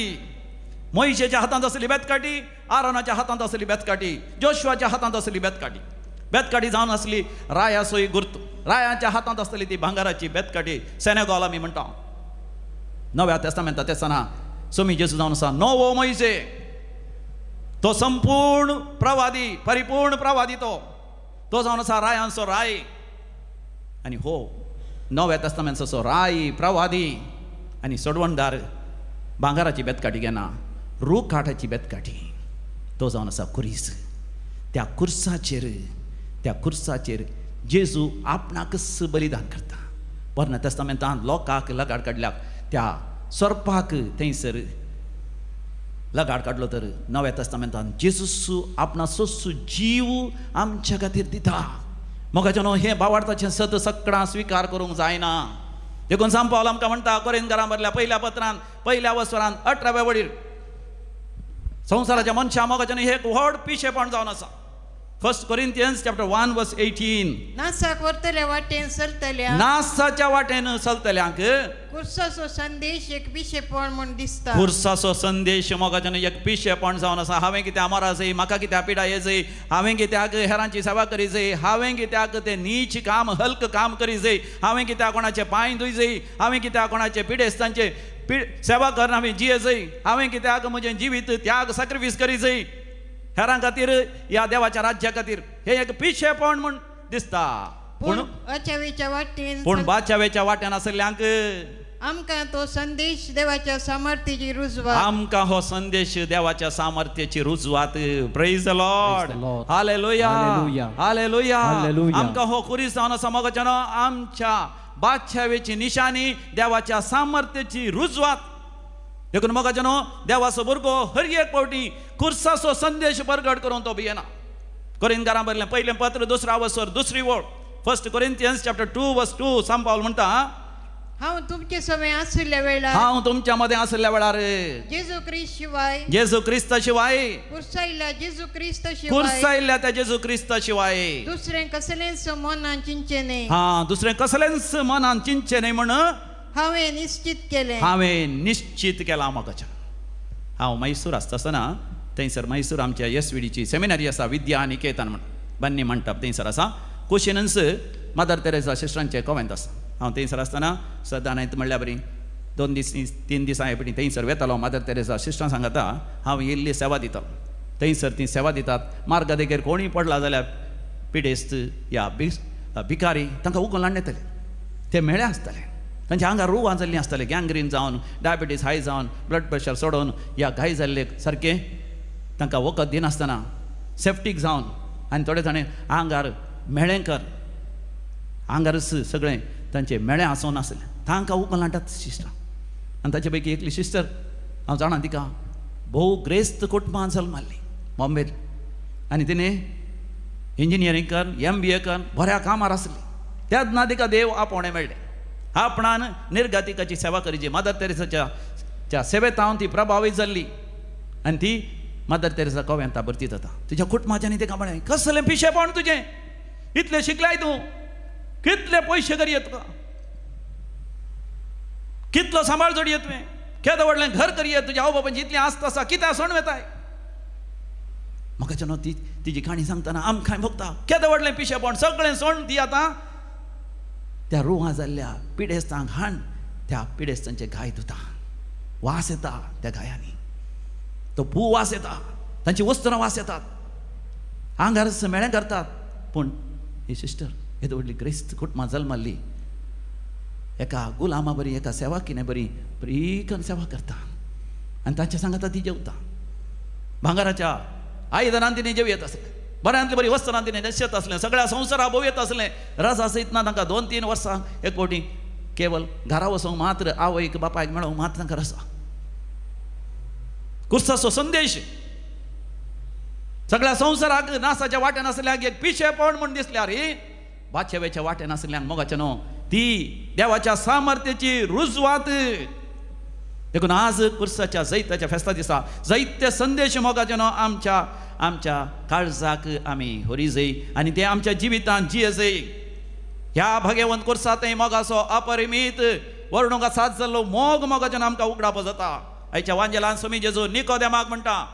मोयशेच्या हातांत आसली बेतकाठी, आरोनाच्या हातांत आसली बेतकाठी, जोशुआच्या हातांत आसली बेतकाठी. बेतकाठी जावन आसली रायासोय गुर्त, रायाच्या हातांत आसली ती भांगराची बेतकाठी, सेनेगॉल आमी म्हणटा. नव्या तेस्तामेंतांत आसतना सोमी जेजू जावन आसा नवो मोयशे, तो संपूर्ण प्रवादी, परिपूर्ण प्रवादी. तो तो जावन आसा रायांचो राय. आनी हो नव्या तेस्तामेंताचो राय प्रवादी आनी सोडवणदार भांगराची बेतकाठी घेना, रूख काठाची बेतकाठी. तो जावन आसा कुरीस. त्या कुर्साचेर, त्या कुर्साचेर जेजू आपणाकच बलिदान करता. पोरण्या तेस्तामेंतान लोकांक लगाड काडल्याक त्या सोरपाक थंयसर लगाड काडलो, तर नव्या तेस्तामेंतान जेजू आपणा सोसू जीव आमच्या खातीर दिता. मोगाचें न्हू हें बावार्थाचें सत सगळां स्विकार करूंक जायना. देखून सांत पावल आमकां म्हणटा कोरिंथकारां बरल्या पयल्या पत्रान पयल्या वसरान 18व्या वडीर, संवसाराच्या मनशा मोगाचें न्हू एक व्हड पिशेपण जावन आसा. 1 Corinthians chapter 1 verse 18. नासाक व्हरतल्या वाटेन चलतल्या, नासाच्या वाटेन चलतल्यांक कुर्साचो संदेश एक पिशेपण म्हूण दिसता. कुर्साचो संदेश मोगाचें एक पिशेपण जावन आसा. हांवें कित्याक मरा जाय, म्हाका कित्याक पिडा ये जाय, हांवें कित्याक हेरांची सेवा करी जाय, हांवें कित्याक तें नीच काम हल्क काम करी जाय, हांवें कित्याक कोणाचे पांय धुय जाय, हांवें कित्याक कोणाचे पिडेस्तांचे सेवा करून हांवें जिये जाय, हांवें कित्याक म्हजें जिवीत त्याग सॅक्रिफायस करी जाय हेरां खातीर, ह्या देवाच्या राज्या खातीर. हें एक पिशेपण म्हूण दिसता. पूण बाचावेच्या वाटेन, पूण बाचावेच्या वाटेन आशिल्ल्यांक आमकां तो संदेश देवाच्या सामर्थ्याची रुजवात, आमकां हो संदेश देवाच्या सामर्थ्याची रुजवात. Praise the Lord, hallelujah, hallelujah. आमकां हो कुरीस जावन आसा मोगाचें न्हू आमच्या बादशावेची निशाणी, देवाच्या सामर्थ्याची रुजवात. देखून मोगाचें न्हू देवाचो भुरगो हर एक फावटी कुर्साचो संदेश परगट करून तो भियेना. कोरिंथकारां बरलें पयलें पत्र 2 वसर 2 वळ, 1 Corinthians chapter 2 verse 2 सांत पावल म्हणटा, हांव तुमचे समें आशिल्ल्या वेळार, हांव तुमच्या मदें आशिल्ल्या वेळार जेजू क्रिस्त शिवाय, जेजू क्रिस्ता शिवाय, कुर्सायल्ल्या जेजू क्रिस्ता शिवाय, कुर्सायल्ल्या त्या जेजू क्रिस्ता शिवाय दुसरें कसलेंच मनान चिंतचें न्हय. हां, दुसरें कसलेंच मनान चिंतचें न्हय म्हण हांवें निश्चित केलें, हांवें निश्चित केलां. मोगाचें हांव मैसूर आसता आसतना थंयसर मैसूर आमच्या एस.वी.डीची सेमिनरी आसा, विद्या निकेतन म्हण बन्नी मंटप थंयसर आसा. कुशीनच मदर तेरेसा सिस्टरांचें कॉवेंत आसा. हांव थंयसर आसतना सदां नायत म्हणल्यार बरी 2 दीस 3 दिसां हे थंयसर वेतालो. मदर तेरेसा सिस्टरां सांगता हांव इल्ली सेवा दितालो. थंयसर ती सेवा दितात. मार्गा देगेर कोणूय पडला जाल्यार पिडेस्त या भिकारी तांकां उखलून हाडून येतले. ते मेळे आसतले, तांच्या आंगार रोगां जाल्लीं आसतले, गँग्रीन जावन, डायबिटीज हाय जावन, ब्लड प्रेशर चडोवन या घाय जाल्ले सारकें तांकां वखद दिनासतना सेफ्टीक जावन, आनी थोडे जाणें आंगार मेळें कर आंगारच सगळें तांचें मेळें आसून नासलें, तांकां उखलून हाडटात सिस्टरां. आनी ताचे पैकी एकली सिस्टर हांव जाणा तिका भोव ग्रेस्त कुटुंबान जल्माल्ली बॉम्बे, आनी तिणें इंजिनियरींग कर, MBA कर, बऱ्या कामार आसली. तेन्ना तिका देव आपोवणें मेळ्ळें. आपणान निर्गतिकाची सेवा करीची. मदर तेरेसाच्या त्या सेवेत हांव ती प्रभावीत जाल्ली आनी ती मदर तेरेसा कॉवेंता भरती जाता. तुज्या कुटुंबाच्यानी तिका म्हळें, कसलें पिशेपण तुजें, इतलें शिकलाय तूं, कितले पयशे करये तुका, कितलो सांबाळ जोडये तुवें, केदो व्हडलें घर करये, तुज्या आवय बापायची इतली आस्त आसा, कित्याक सोडून वेताय. म्हाका न्हू ती तिजी काणी सांगतना आमकां भोगता, केदें व्हडलें पिशेपण, सगळें सोडून ती आतां त्या रोगां जाल्ल्या पिडेस्तांक हाण त्या पिडेस्तांचे घाय धुता. वास येता त्या घायांनी, तो भू वास येता, तांची वस्त्रां वास येतात, आंगार मेळें करतात. पूण ही सिस्टर येदी व्हडली ग्रेस्त कुटुंबां जल्मल्ली, एका गुलामा बरी, एका सेवाकिने बरी बरीकन सेवा करता आनी तांच्या सांगाता ती जेवता. भांगराच्या आयदनान तिणें जेव येत आसलें, बऱ्यांतली बरी वस्त्रां तिणें न्हेसत आसलें, सगळ्या संवसारा भोव येत आसलें. रजा सयत ना तांकां 2-3 वर्सां एक फावटी केवल घरा वचूंक मात्र, आवयक बापायक मेळोंक मात्र तांकां रजा. कुर्साचो संदेश सगळ्या संवसाराक नासाच्या वाट्यान आसल्याक एक पिशेपण म्हूण दिसल्यार बाचेवेच्या वाट्यान आसल्याक मोगाचें न्हू, ती देवाच्या सामर्थ्याची रुजवात. देखून आज कुर्साच्या जैताच्या फेस्ता दिसा जैत्य संदेश मोगाचें न्हू आमच्या आमच्या काळजाक आमी होरी जय आनी ते आमच्या जिवितान जिये जय. ह्या भाग्यवंत कुर्सांतय मोगाचो अपरिमीत वर्णुका साथ जाल्लो मोग मोगाचें आमकां उगडाप जाता. आयच्या वांजेलान स्वामी जेजू निकोदेमाक म्हणटा,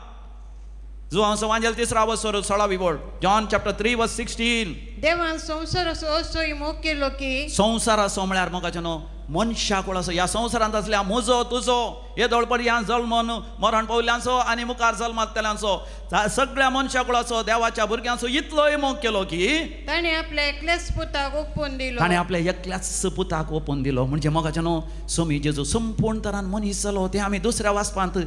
जुवांचो वांजेल 3 वसर 16वी बोर्ड, जॉन चॅप्टर 3 वर्स 16. देवान संवसाराचो असोय मोग केलो की, संवसाराचो म्हळ्यार मोगाचें न्हू मनशा कुळाचो, ह्या संवसारांत आसल्या म्हजो तुजो येदोळ ह्या जल्मन मरण पावल्यांचो आनी मुखार जल्मातल्यांचो सगळ्या मनशा कुळाचो देवाच्या भुरग्यांचो इतलोय मोग केलो की ताणें आपल्या एकल्याच पुताक ओपून दिलो. ताणें आपल्या एकल्याच पुताक ओपून दिलो. म्हणजे मोगाचें न्हू स्वामी जेजू संपूर्ण तरान मनीस जालो. तें आमी दुसऱ्या वाचपांत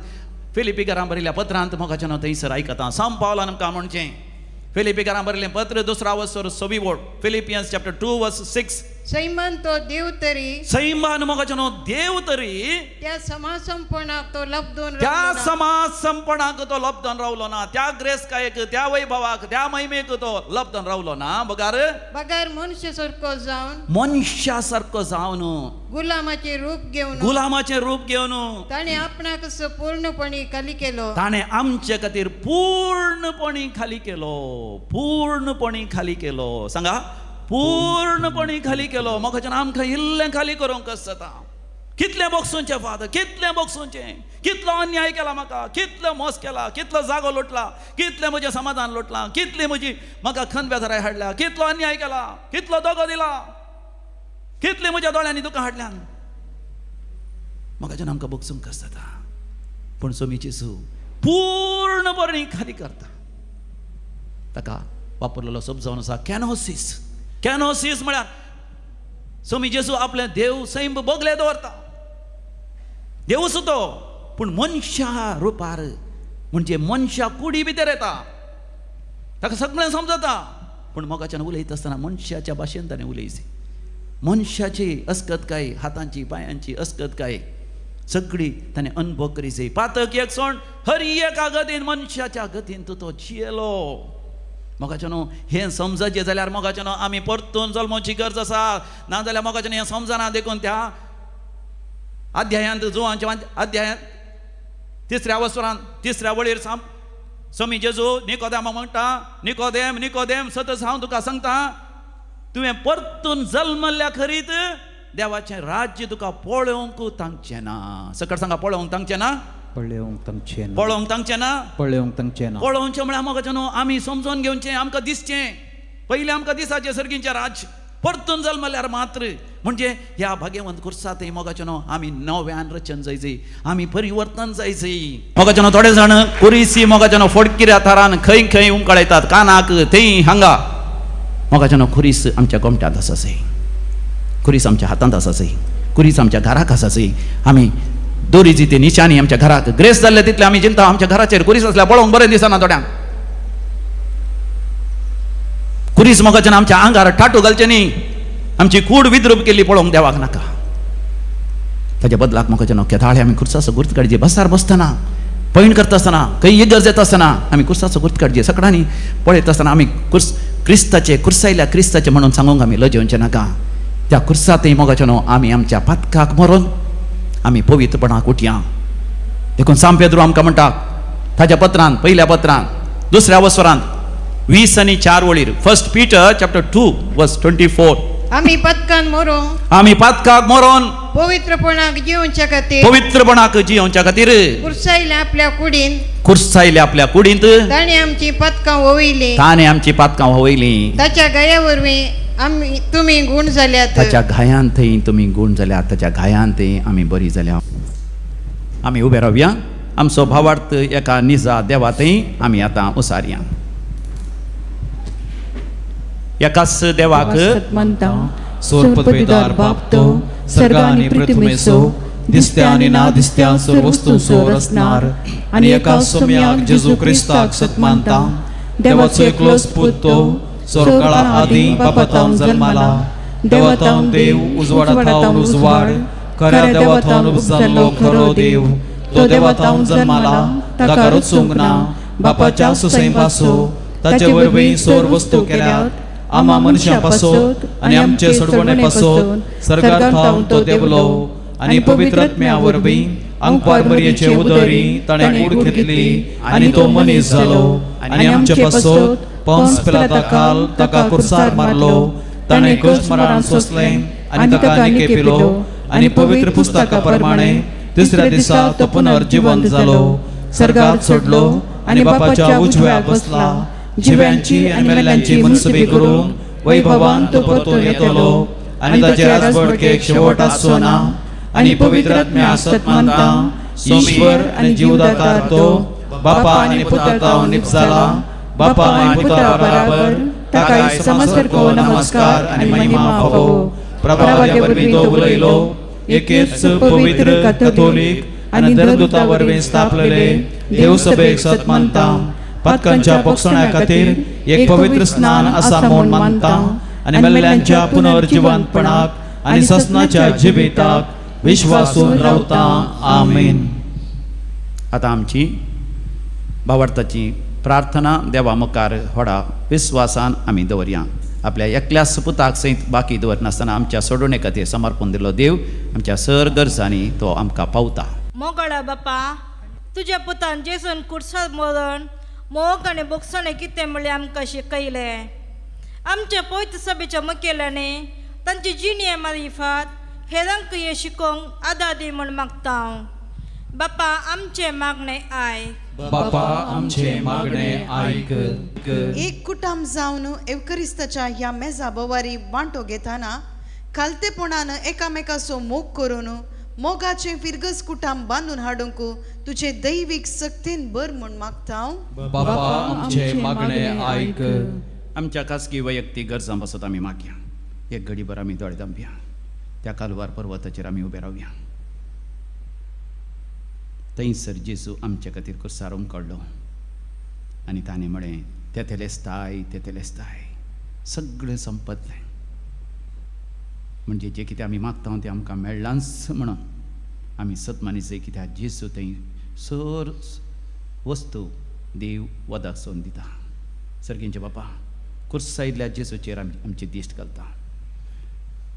फिलिपीकरां बरयल्या पत्रांत मोगाचें न्हू थंयसर आयकता. सांव पावलान आमकां म्हणचें फिलिपीकरां बरयलें पत्र 2 वसर 6वी बोर्ड, फिलिपियन्स चॅप्टर 2 वर्स 6. सैमान तो देव तरी, सैमान मोगाचें न्हू देव तरी त्या समासंपणाक तो लब्धून, त्या समासंपणाक तो लब्धून रावलो ना, त्या ग्रेसकायेक, त्या वैभवाक, त्या महिमेक तो लब्धून रावलो ना, बगार बगार मनशा सारको जावन, मनशा सारको जावन गुलामाचें रूप घेवन, गुलामाचें रूप घेवन ताणें आपणाक पूर्णपणी खाली केलो. ताणें आमचे खातीर पूर्णपणी खाली केलो, पूर्णपणी खाली केलो. सांगा, पूर्णपणी खाली केलो. मोगाचें आमकां इल्लें खाली करूंक कशें जाता? कितलें बोगसूंचें फादर, कितलें बोगसूंचें, कितलो अन्याय केला म्हाका, कितलो मोस केला, कितलो जागो लोटला, कितलें म्हजें समाधान लोटलां, कितली म्हजी म्हाका खंत बेजाराय हाडल्या, कितलो अन्याय केला, कितलो दगो दिला, कितले म्हज्या दोळ्यांनी दुकां हाडल्यान. मोगाचें आमकां बोगसूंक कशें जाता? पूण स्वामी जेजू पूर्णपणी खाली करता. ताका वापरलेलो शब्द जावन आसा कॅनोसीस. कॅनोसीस म्हळ्यार स्वामी जेजू आपलें देव सैम बोगले दवरता, देवूच तो, पूण मनशा रुपार, म्हणजे मनशा कुडी भितर येता, ताका सगळें समजता, पूण मोगाच्यान उलयता आसतना मनशाच्या भाशेन ताणें उलयची. मनशाची अस्कतकाय, हातांची पांयांची अस्कतकाय सगळी ताणें अनुभव करीची. पातक एक सोण हर एका गतीन मनशाच्या गतीन तो जियेलो. मोगाचें न्हू हें समजचें जाल्यार मोगाचें न्हू आमी परतून जल्मोची गरज आसा, नाजाल्यार मोगाचें न्हू हें समजना. देखून त्या अध्यायांत जुवांच्या अध्यायांत 3 वसरांत 3 वळीर स्वामी जेजू निकोदेमाक म्हणटा, निकोदेम निकोदेम सतच हांव तुका सांगता, तुवें परतून जल्मल्ल्या खरीत देवाचें राज्य तुका पळोवंक तांचें ना. सकट सांगा, पळोवंक तांचें ना, पळोवंक तांचें ना, पळोवंक तांचें ना, पळोवंक तांचें ना. पळोवचें म्हळ्यार मोगाचें न्हू आमी समजून घेवचें, आमकां दिसचें पयलीं आमकां दिसाचें सर्गींचें राज्य परतून जल्मल्यार मात्र. म्हणजे ह्या भाग्यवंत कुर्सांत मोगाचें न्हू आमी नव्यान रचन जायची, आमी परिवर्तन जायची. मोगाचें न्हू थोडे जाण कुरिसी मोगाचें न्हू फोडकिऱ्या थरान खंय खंय उमकळयतात, कानाक थंय हांगा. मोगाचें न्हू खुरीस आमच्या गोमट्यांत आसा, खुरीस आमच्या हातांत आसा, खुरीस आमच्या घराक आसा. आमी दोरीची ती निशाणी आमच्या घराक ग्रेस जाल्ले तितले आमी चिंता आमच्या घराचेर खुरीस आसल्यार पळोवंक बरें दिसना थोड्यांक. खुरीस मोगाचें आमच्या आंगार टाटू घालचें न्ही, आमची कूड विद्रूप केल्ली पळोवंक देवाक नाका. ताच्या बदलाक मोगाचें न्हू केदाळे आमी खुर्साचो गुर्त काडची. बसार बसतना, पैण करता आसतना, खंय इगर्ज येता आसतना आमी खुर्साचो गुर्त काडची. सगळ्यांनी पळयता आसतना आमी क्रिस्ताचे खुर्सायल्या क्रिस्ताचे म्हणून सांगूंक आमी लजेवचें नाका. त्या खुर्सांतय मोगाचें न्हू आमी आमच्या पातकाक मरोन आमी पवित्रपणाक उठया. देखून सांव पेद्रू आमकां म्हणटा ताच्या पत्रांत, 1 पत्रांत 2 वसरांत 20 आनी 4 वळीर, 1 पीटर चॅप्टर 2 वर्स 24. आमी पातकान मरोन, आमी पातकाक मरोन पवित्रपणाक जिवच्या खातीर, पवित्रपणाक जिवच्या खातीर कुर्सायल्या आपल्या कुडीन, कुर्सायल्या आपल्या कुडींत ताणें आमची पातकां व्हयलीं, ताणें आमची पातकां व्हयलीं. ताच्या घाया वरवीं आमी तुमी गूण जाल्यात, ताच्या घायान थंय तुमी गूण जाल्यात, ताच्या घायान थंय आमी बरी जाल्या. आमी उबे रावया, आमचो भावार्थ एका निजा देवा थंय आमी आतां उसारया. एकाच देवाक मानता, सोरपदवीदार बाप तो सर्ग आनी पृथ्वीचो दिसत्या आनी ना दिसत्या सर्व वस्तूंचो रचणार आनी एका सोम्याक जेजू क्रिस्ताक सत मानता. देवाचो एकलोच पूत तो सर्वकाळा आदीं बापा थावन जल्माला, देवा थावन देव, उजवाडा थावन उजवाड, खऱ्या देवा थावन उपजाल्लो खरो देव. तो देवा थावन जल्माला, ताका रचूंक ना, बापाच्या सुसैंपासो ताचे वरवीं सर्व वस्तू केल्यात. आमा मनशां पासत आनी आमचे सोडवणे पासत सर्गार थावन तो देवलो आनी पवित्र आत्म्या वरवीं अंकपार मरियेचे उदरी ताणें कूड घेतली आनी तो मनीस जालो आनी आमचे पासत पोन्स पिलाता खाल ताका कुर्सार मारलो. ताणें कश्ट मरण सोंसलें आनी ताका निकेपिलो आनी पवित्र पुस्तका प्रमाणे तिसऱ्या दिसा तो पुनर्जिवंत जालो, सर्गार सोडलो आनी बापाच्या उजव्याक बसला. जिव्यांची आनी मेल्ल्यांची मनसुबी करून वैभवान तो परतून येतलो आनी ताचे राजवटकेक शेवट आसचो ना. आनी पवित्र आत्म्या सत मानता, ईश्वर आनी जीवदातार तो बापा आनी पुता थावन निपजाला, बापा आनी पुता बराबर ताका समसारको नमस्कार आनी महिमा फावो. प्रभावाच्या वरवीं तो उलयलो, एकेच पवित्र कथोलीक आनी धर्मदूता वरवीं स्थापलेले देवसभेक सत मानता. पातकांच्या पक्षण्या खातीर एक पवित्र स्नान आसा म्हूण मानता आनी मेल्ल्यांच्या पुनर्जिवंतपणाक आनी ससनाच्या जिविताक विश्वासून रावता. आमेन. आतां आमची भावार्थाची प्रार्थना देवा मुखार व्हडा विस्वासान आमी दवरया. आपल्या एकल्या सुपुताक सयत बाकी दवरनासतना आमच्या सोडवणे खातीर समर्पण दिल्लो देव आमच्या सर गरजांनी तो आमकां पावता. मोगाळा बापा, तुज्या पुतान जेजून कुर्सार मरण मोग आनी भोगसणें कितें म्हणलें आमकां शिकयलें. आमच्या पवित्र सभेच्या मुखेल्यांनी तांची जिणे मारिफात हेरांक हें शिकोवंक आदार दी म्हूण मागता हांव. बापा आमचें मागणें आयक. बापा आमचें मागणें आयक. एक कुटुंब जावन एवकरिस्ताच्या ह्या मेजा बोवारी वांटो घेतना खालतेपणान एकामेकाचो मोग करून मोगाचें फिरगस कुटुंब बांदून हाडूंक तुजे दैवीक सक्तीन भर म्हूण मागता हांव. बापा आमचें मागणें आयक. आमच्या खासगी वैयक्तीक गरजां पासत आमी मागया. एक घडीभर आमी दोळे धांपया. त्या कालवार पर्वताचेर आमी उबे रावया. थंयसर जेजू आमचे खातीर कुर्सार उमकळ्ळो आनी ताणें म्हळें, तेतेलेस्ताय तेतेलेस्ताय, सगळें संपतलें. म्हणजे जें कितें आमी मागता तें आमकां मेळ्ळांच म्हणून आमी सतमानीचे कित्याक जेजू थंय सर वस्तू देव वदाक सोन दिता. सर्गींचे बापा, कुर्सायिल्ल्या जेजूचेर आमी आमची दिश्ट घालता.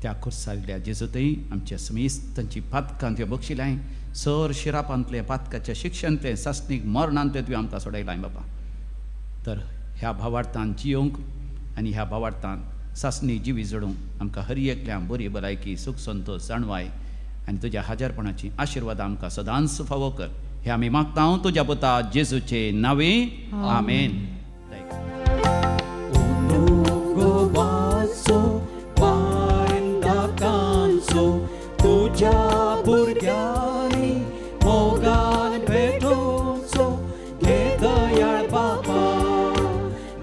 त्या कुर्सायिल्ल्या जेजू थंय आमच्या समेस्तांची पातकां तुवें बक्षिलाय, सर शिरापांतलें पातकाच्या शिक्षांतलें सासणीक मरणांतलें तुवें आमकां सोडयलाय बापा. तर ह्या भावार्थान जियोंक आनी ह्या भावार्थान सासणी जिवी जोडूंक आमकां हर एकल्यान बरी भलायकी, सुख संतोष, जाणवाय आनी तुज्या हाजारपणाची आशिर्वाद आमकां सदांच फावो कर. हे आमी मागता तुज्या पुता जेजूचे नांवे. आमेन. तुज्या भुरग्यांनी मोगान भेटोवचो, घे दयाळ बापा,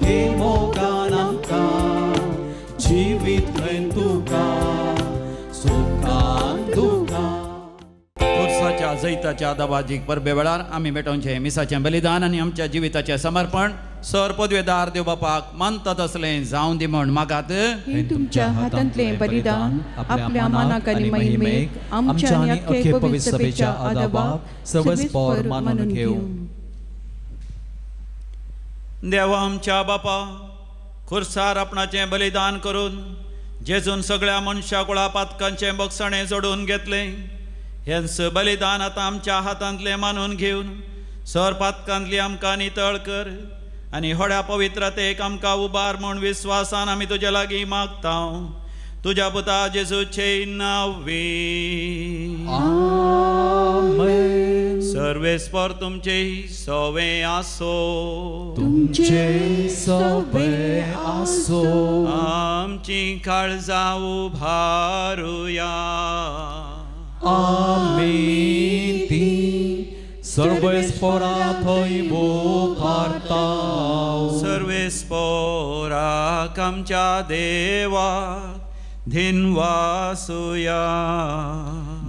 घे मोगान आमकां, जिवीत खंय तुका सुखान दुखान. कुर्साच्या जैताच्या दबाजीक परबे वेळार आमी भेटोवचें मिसाचें बलिदान आनी आमच्या जिविताचें समर्पण सर पदवेदार देव बापाक मानता तसलें जावं दी म्हण मागात. हे तुमच्या हातांतलें बलिदान आपल्या मानाक आनी महिमेक आमच्या आनी अख्खे पवित्र सभेच्या आदाबाक सवसपोर मानून घेवं. देवा आमच्या बापा, खुर्सार आपणाचें बलिदान करून जेजून सगळ्या मनशा कुळा पातकांचें बक्षणें जोडून घेतलें. हेंच बलिदान आतां आमच्या हातांतलें मानून घेवन सर पातकांतली आमकां नितळ कर आनी होड्या पवित्रतेक आमकां उबार म्हूण विस्वासान आमी तुज्या लागीं मागता. तुज्या पुता जेजूचे नांवे. आमेन. सर्वेस्पर तुमचे सवे आसो. तुमचे सवे आसो. आमची काळजां उभारुया. आमी ती सर्वेस्परा थंय उबारता. सर्वेस्पराक आमच्या देवाक धिनवासुया.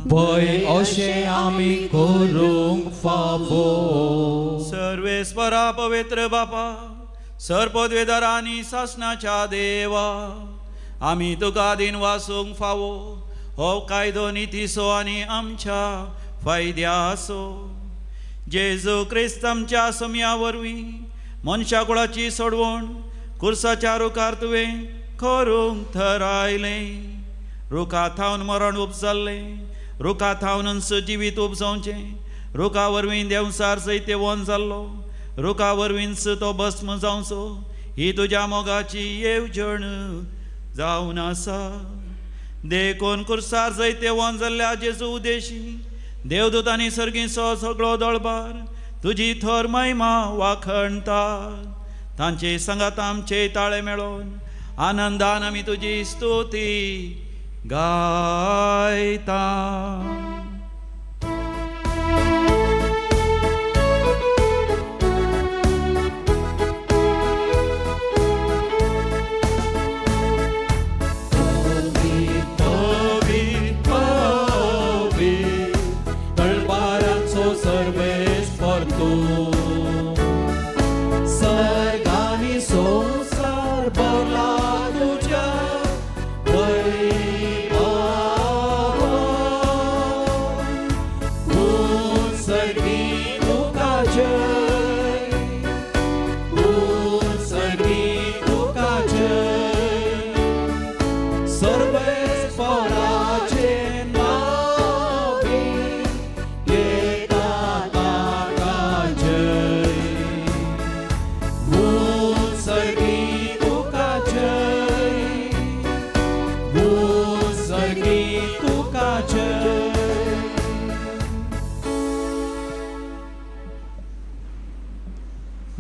भय अशें आमी करूंक फावो. सर्वेस्परा पवित्र बापा, सर्पद्वेदार आनी सासणाच्या देवा, आमी तुका दिनवासूंक फावो. हो कायदो नितीचो आनी आमच्या फायद्याचो. जेजू क्रिस्त आमच्या सम्या वरवीं मनशा कुळाची सोडवण कुर्साच्या रुखार तुवें करूंक थरायलें. रुखा थावन मरण उपजाल्लें, रुखा थावनच जिवीत उपजावचें. रुखा वरवीं देंवसार सैतेवन जाल्लो, रुखा वरवींच तो भस्म जावचो, ही तुज्या मोगाची येवजण जावन आसा. देखून कुर्सार जैतेवन जाल्ल्या जेजू उदेशी देवदूत आनी सर्गीचो सगळो दळबार तुजी थर महिमा वाखणता. तांचे सांगात आमचे ताळे मेळोन आनंदान आमी तुजी स्तुती गायता.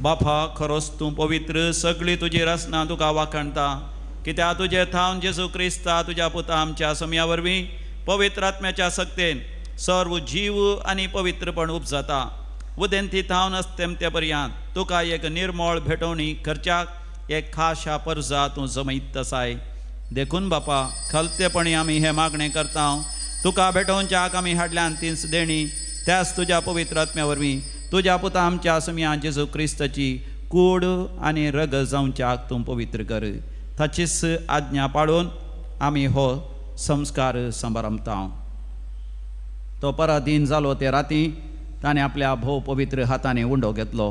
बापा, खरोच तूं पवित्र, सगळी तुजी रचना तुका वाखणता. कित्याक तुजे थावन जेजू क्रिस्ता तुज्या पुता आमच्या सम्या वरवीं पवित्र आत्म्याच्या सक्तेन सर्व जीव आनी पवित्रपण उपजाता. उदेंती थावन अस्तेमते पर्यंत तुका एक निर्मळ भेटवणी करच्याक एक खाशा परजा तूं जमयत आसाय. देखून बापा, खलतेपणी आमी हें मागणें करता. तुका भेटोवच्याक आमी हाडल्यान तीच देणी त्याच तुज्या पवित्र आत्म्या वरवीं तुज्या पुता आमच्या सम्या जेजू क्रिस्ताची कूड आनी रग जावच्याक तूं पवित्र कर. ताचीच आज्ञा पाळून आमी हो संस्कार समारंभता. तो पराधीन जालो ते राती ताणें आपल्या भोव पवित्र हातांनी उंडो घेतलो.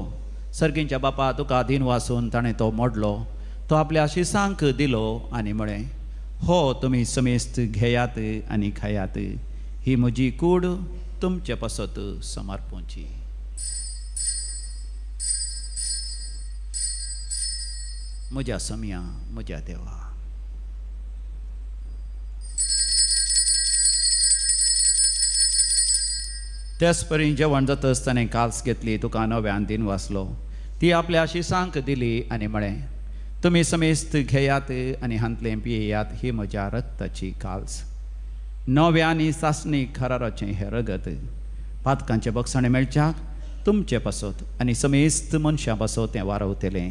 सर्गींच्या बापा तुका दीन वासून ताणें तो मोडलो. तो आपल्या शिसांक दिलो आनी म्हळें, हो तुमी समेस्त घेयात आनी खायात, ही म्हजी कूड तुमचे पासत समर्पणची. म्हज्या सम्या, म्हज्या देवा. त्याच परी जेवण जातच ताणें काल्स घेतली, तुका नव्यान दिन वाचलो, ती आपल्या शिसांक दिली आनी म्हळें, तुमी समेस्त घेयात आनी हांतलें पियेयात, ही म्हज्या रक्ताची काल्स, नव्या आनी सासणी खराराचें हें रगत, पातकांचें बक्षाणें मेळच्याक तुमचे पासत आनी समेस्त मनशां पासत तें वारवतलें.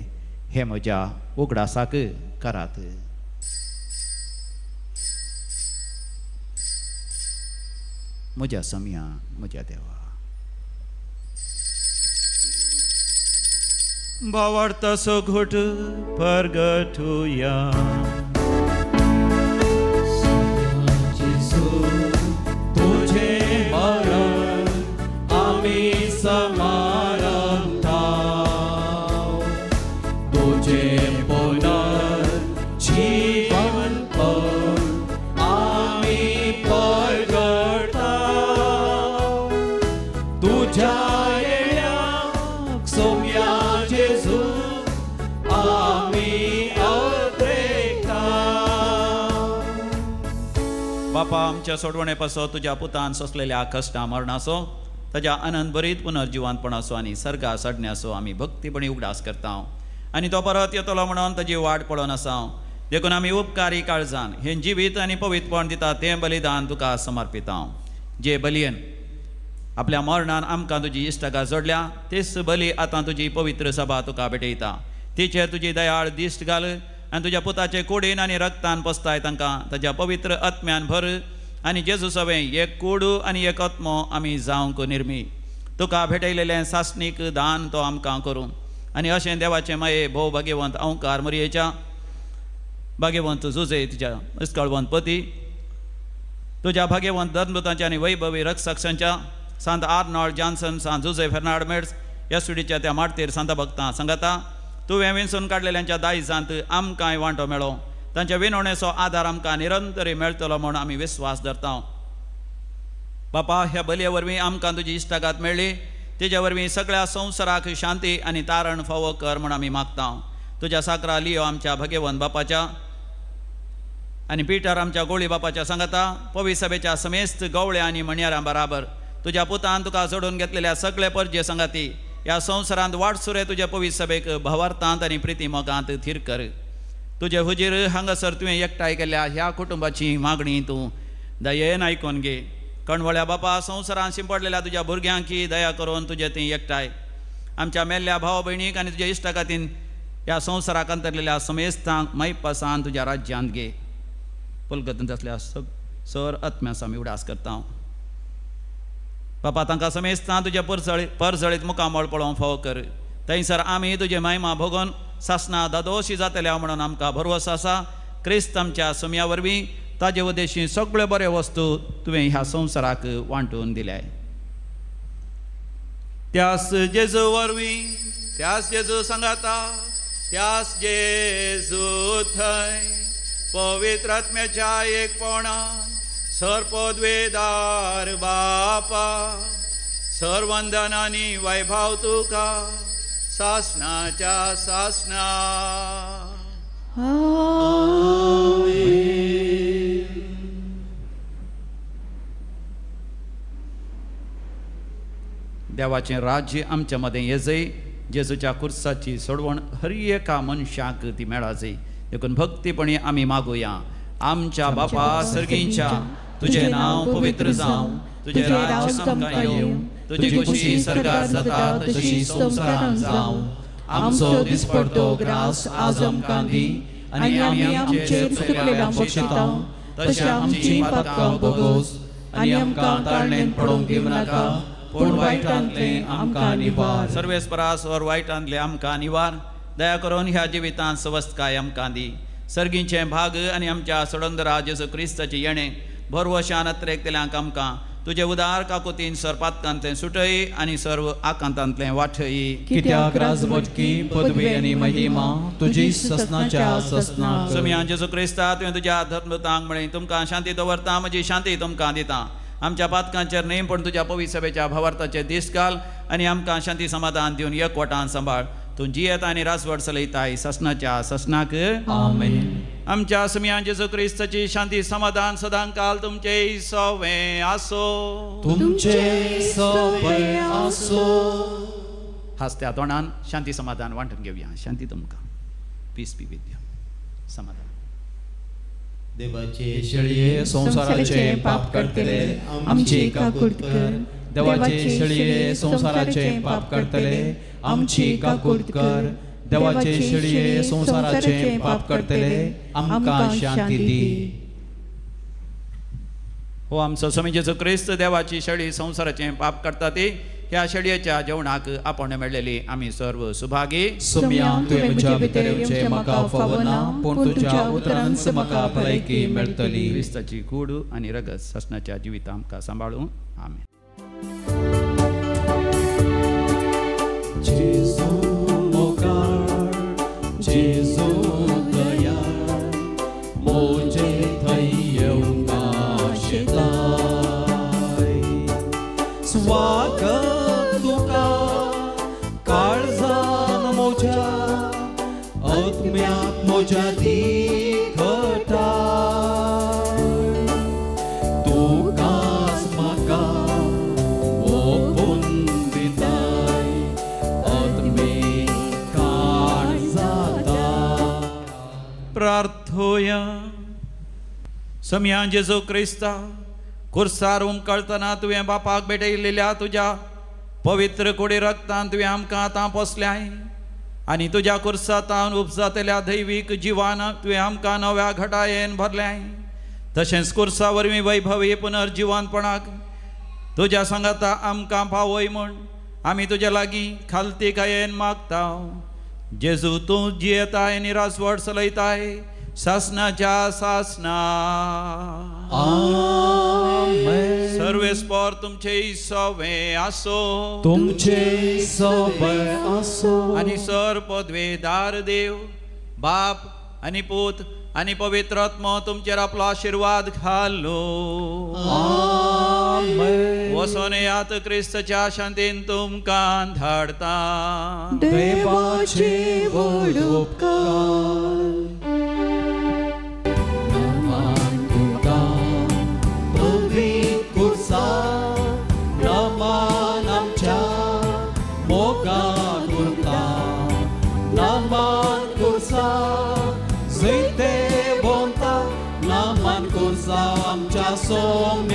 हे म्हज्या उगडासाक करात. म्हज्या सम्या, म्हज्या देवा. भावार्थाचो घोट परगटुया. तुझे मरण आमी समारंभता, तुझे पुनर्जीवन पण आमी परगटा. तुझ्या येण्याक सोम्या जेजू आमी अद्रेकता. बापा, आमच्या सोडवणे पासत तुज्या पुतान सोंसलेल्या कश्टां मरणाचो, ताज्या आनंद भरीत पुनर्जिवंतपणाचो आनी सर्गा चडण्याचो आमी भक्तीपणी उगडास करता. आनी तो परत येतलो म्हणून ताजी वाट पळोवन आसा. देखून आमी उपकारी काळजान हें जिवीत आनी पवित्रपण दिता तें बलिदान तुका समर्पिता. जे बलयेन आपल्या मरणान आमकां तुजी इश्टागात जोडल्या तेच बली आतां तुजी पवित्र सभा तुका भेटयता. तिचेर तुजी दयाळ दिश्ट घाल आनी तुज्या पुताचे कुडीन आनी रक्तान पसताय तांकां ताज्या पवित्र आत्म्यान भर आनी जेजू सवें एक कूड आनी एक आत्मो आमी जावंक निर्मी। तुका भेटयलेलें सासणीक दान तो आमकां करूं आनी अशें देवाचें माये भोव भाग्यवंत अंकार मोरयेच्या भाग्यवंत जुजे तुज्या इस्कळवंत पती तुज्या भाग्यवंत धर्मदूतांच्या आनी वैभवी रक्षकांच्या सांत आर्नॉल्ड जॉन्सन सांत जुजे फेर्नांड मेड्स येसुडीच्या त्या मार्तीर सांता भक्तां सांगाता तुवें विंचून काडलेल्यांच्या दायजांत आमकांय वांटो मेळो तांच्या विनवणेचो आदार आमकां निरंतरी मेळटलो म्हूण आमी विस्वास धरता। बापा ह्या बलये वरवीं आमकां तुजी इश्टागात मेळ्ळी तेज्या वरवीं सगळ्या संवसाराक शांती आनी तारण फावो कर म्हूण आमी मागता। तुज्या साकरा लियो आमच्या भगेवंत बापाच्या आनी पिटर आमच्या गोळी बापाच्या सांगाता पवी सभेच्या समेस्त गवळ्या आनी मणयारां बराबर तुज्या पुतान तुका जोडून घेतलेल्या सगळे परजे सांगाती ह्या संवसारांत वाटसुरे तुज्या पवी सभेक भावार्थांत आनी प्रिती मोगांत थीर कर। तुजे हुजीर हांगासर तुवें एकठांय केल्या ह्या कुटुंबाची मागणी तूं दयेन आयकून घे। कणवळ्या बापा संवसारांत शिंपडलेल्या तुज्या भुरग्यांकी दया करून तुजे थंय एकठांय आमच्या मेल्ल्या भाव भयणीक आनी तुज्या इश्टा खातीर ह्या संवसाराक अंतरलेल्या समेस्तांक मैपासान तुज्या राज्यांत घे। पलगतूंत आसल्या सर आत्म्याचो आमी उडास करता। बापा तांकां समेस्तां तुज्या परजळीत मुखामळ पळोवंक फावो कर थंयसर आमी तुजे महिमा भोगून सासना दादोशी जातल्या म्हणून आमकां भरवस आसा। क्रिस्त आमच्या सुम्या वरवीं ताजे उद्देशी सगळे बरे वस्तू तुवें ह्या संवसाराक वांटून दिल्याय। त्यास जेजू वरवीं त्यास जेजू सांगाता त्यास जेजू थंय पवित्र आत्म्याच्या एकपणान सर्पद्वेदार बापा सर्वंदनानी वैभव तुका सासनाच्या सासना। देवाचें राज्य आमच्या मदें येजय जेजूच्या कुर्साची सोडवण हर एका मनशाक ती मेळाजय देखून भक्तीपणी आमी मागुया। आमच्या बापा सर्गींच्या तुजें नांव पवित्र जावं तुजें राज्य आमकां येवं तुजी खुशी सर्गार जाता तशी संवसारांत जावं। आमचो दिसपडतो ग्रास आज आमकां दी आनी आमी आमचेर चुकलेल्यांक बक्षिता तशें आमचीं पातकां भोगोस आनी आमकां ताळणेन पडोवंक दिवं नाका पूण वायटांतलें आमकां निवार। सर्वेस्परास वर वायटांतलें आमकां निवार दया करून ह्या जिवितांत सवस्तकाय आमकां दी। सर्गींचें भाग आनी आमच्या सोडंदरा जेजू क्रिस्ताचें येणें भरवशान अत्रेकतल्यांक आमकां तुजे उदार काकुतीन सर्पातकांतलें सुटय आनी सर्व आकांतांतलें वाठय। कित्याक राजवटकी पदवी आनी महिमा तुजी ससनाच्या ससना। सुम्या जेजू क्रिस्ता तुवें तुज्या धर्मदूतांक म्हळें तुमकां शांती दवरता म्हजी शांती तुमकां दिता। आमच्या पातकांचेर न्हय पूण तुज्या पवित्र सभेच्या भावार्थाचे दीस घाल आनी आमकां शांती समाधान दिवन एकवटान सांबाळ। तूं जियेता आनी राजवट चलयताय ससनाच्या ससनाक आमेन। आमच्या सुम्या जेजू क्रिस्ताची शांती समाधान सदांकाल तुमचे सवें आसो तुमचे सवें आसो। हासत्या तोंडान शांती समाधान वांटून घेवया। शांती तुमकां पीस बी विथ you. समाधान। देवाचे शेळये संवसाराचे पाप करतले आमची काकूट कर। देवाचे शेळये संवसाराचे पाप करतले आमची काकूट कर। देवाचे शेळये संवसाराचे पाप करतले आमकां शांती दी। हो आमचो स्वामी जेजू क्रिस्त देवाची शेळी संवसाराचें पाप करता ती ह्या शेळयेच्या जेवणाक आपण मेळ्ळेली आमी सर्व सुभागी। सुम्या तुवें म्हज्या भितर येवचें म्हाका फावना पूण तुज्या उतरांच म्हाका भलायकी मेळटली। क्रिस्ताची कूड आनी रगत ससनाच्या जिविता आमकां सांबाळूं। आमेन। जेजू मोगाळ जेजू दयाळ मोजे थंय येवंक आशेताय। स्वागत तुका काळजान म्हज्या आत्म्याक म्हज्या दी घटाय। तुकाच म्हाका ओपून दिताय आत्मीक काळ जाता। प्रार्थोया। सम्या जेजू क्रिस्ता कुर्सार उमकळतना तुवें बापाक भेटयलेल्या तुज्या पवित्र कुडी रक्तान तुवें आमकां आतां पोसल्याय। आनी तुज्या कुर्सातावन उपजातल्या दैवीक जिवान तुवें आमकां नव्या घटायेन भरलें. तशेंच कुर्सा वरवीं वैभवी पुनर्जिवानपणाक तुज्या सांगाता आमकां पावय म्हूण आमी तुज्या लागीं खालतीकायेन मागता. जेजू तूं जियेताय आनी राजवट चलयताय सासनाच्या सासना. आमेन. सर्वेस्पर तुमचे सवे आसो. तुमचे सवे आसो. आनी सर पदवेदार देव बाप आनी पूत आनी पवित्र आत्मो तुमचेर आपलो आशिर्वाद घालो. आमेन. वसोन यात क्रिस्तच्या शांतीन तुमकां धाडता. देवाचे व्हड उपकार. नमन तुका पवित्र कुर्सा, नमन आमच्या मोगा कुर्ता, नमन कुर्सा जैते बोंता, नमन कुर्सा आमच्या सोम्याक.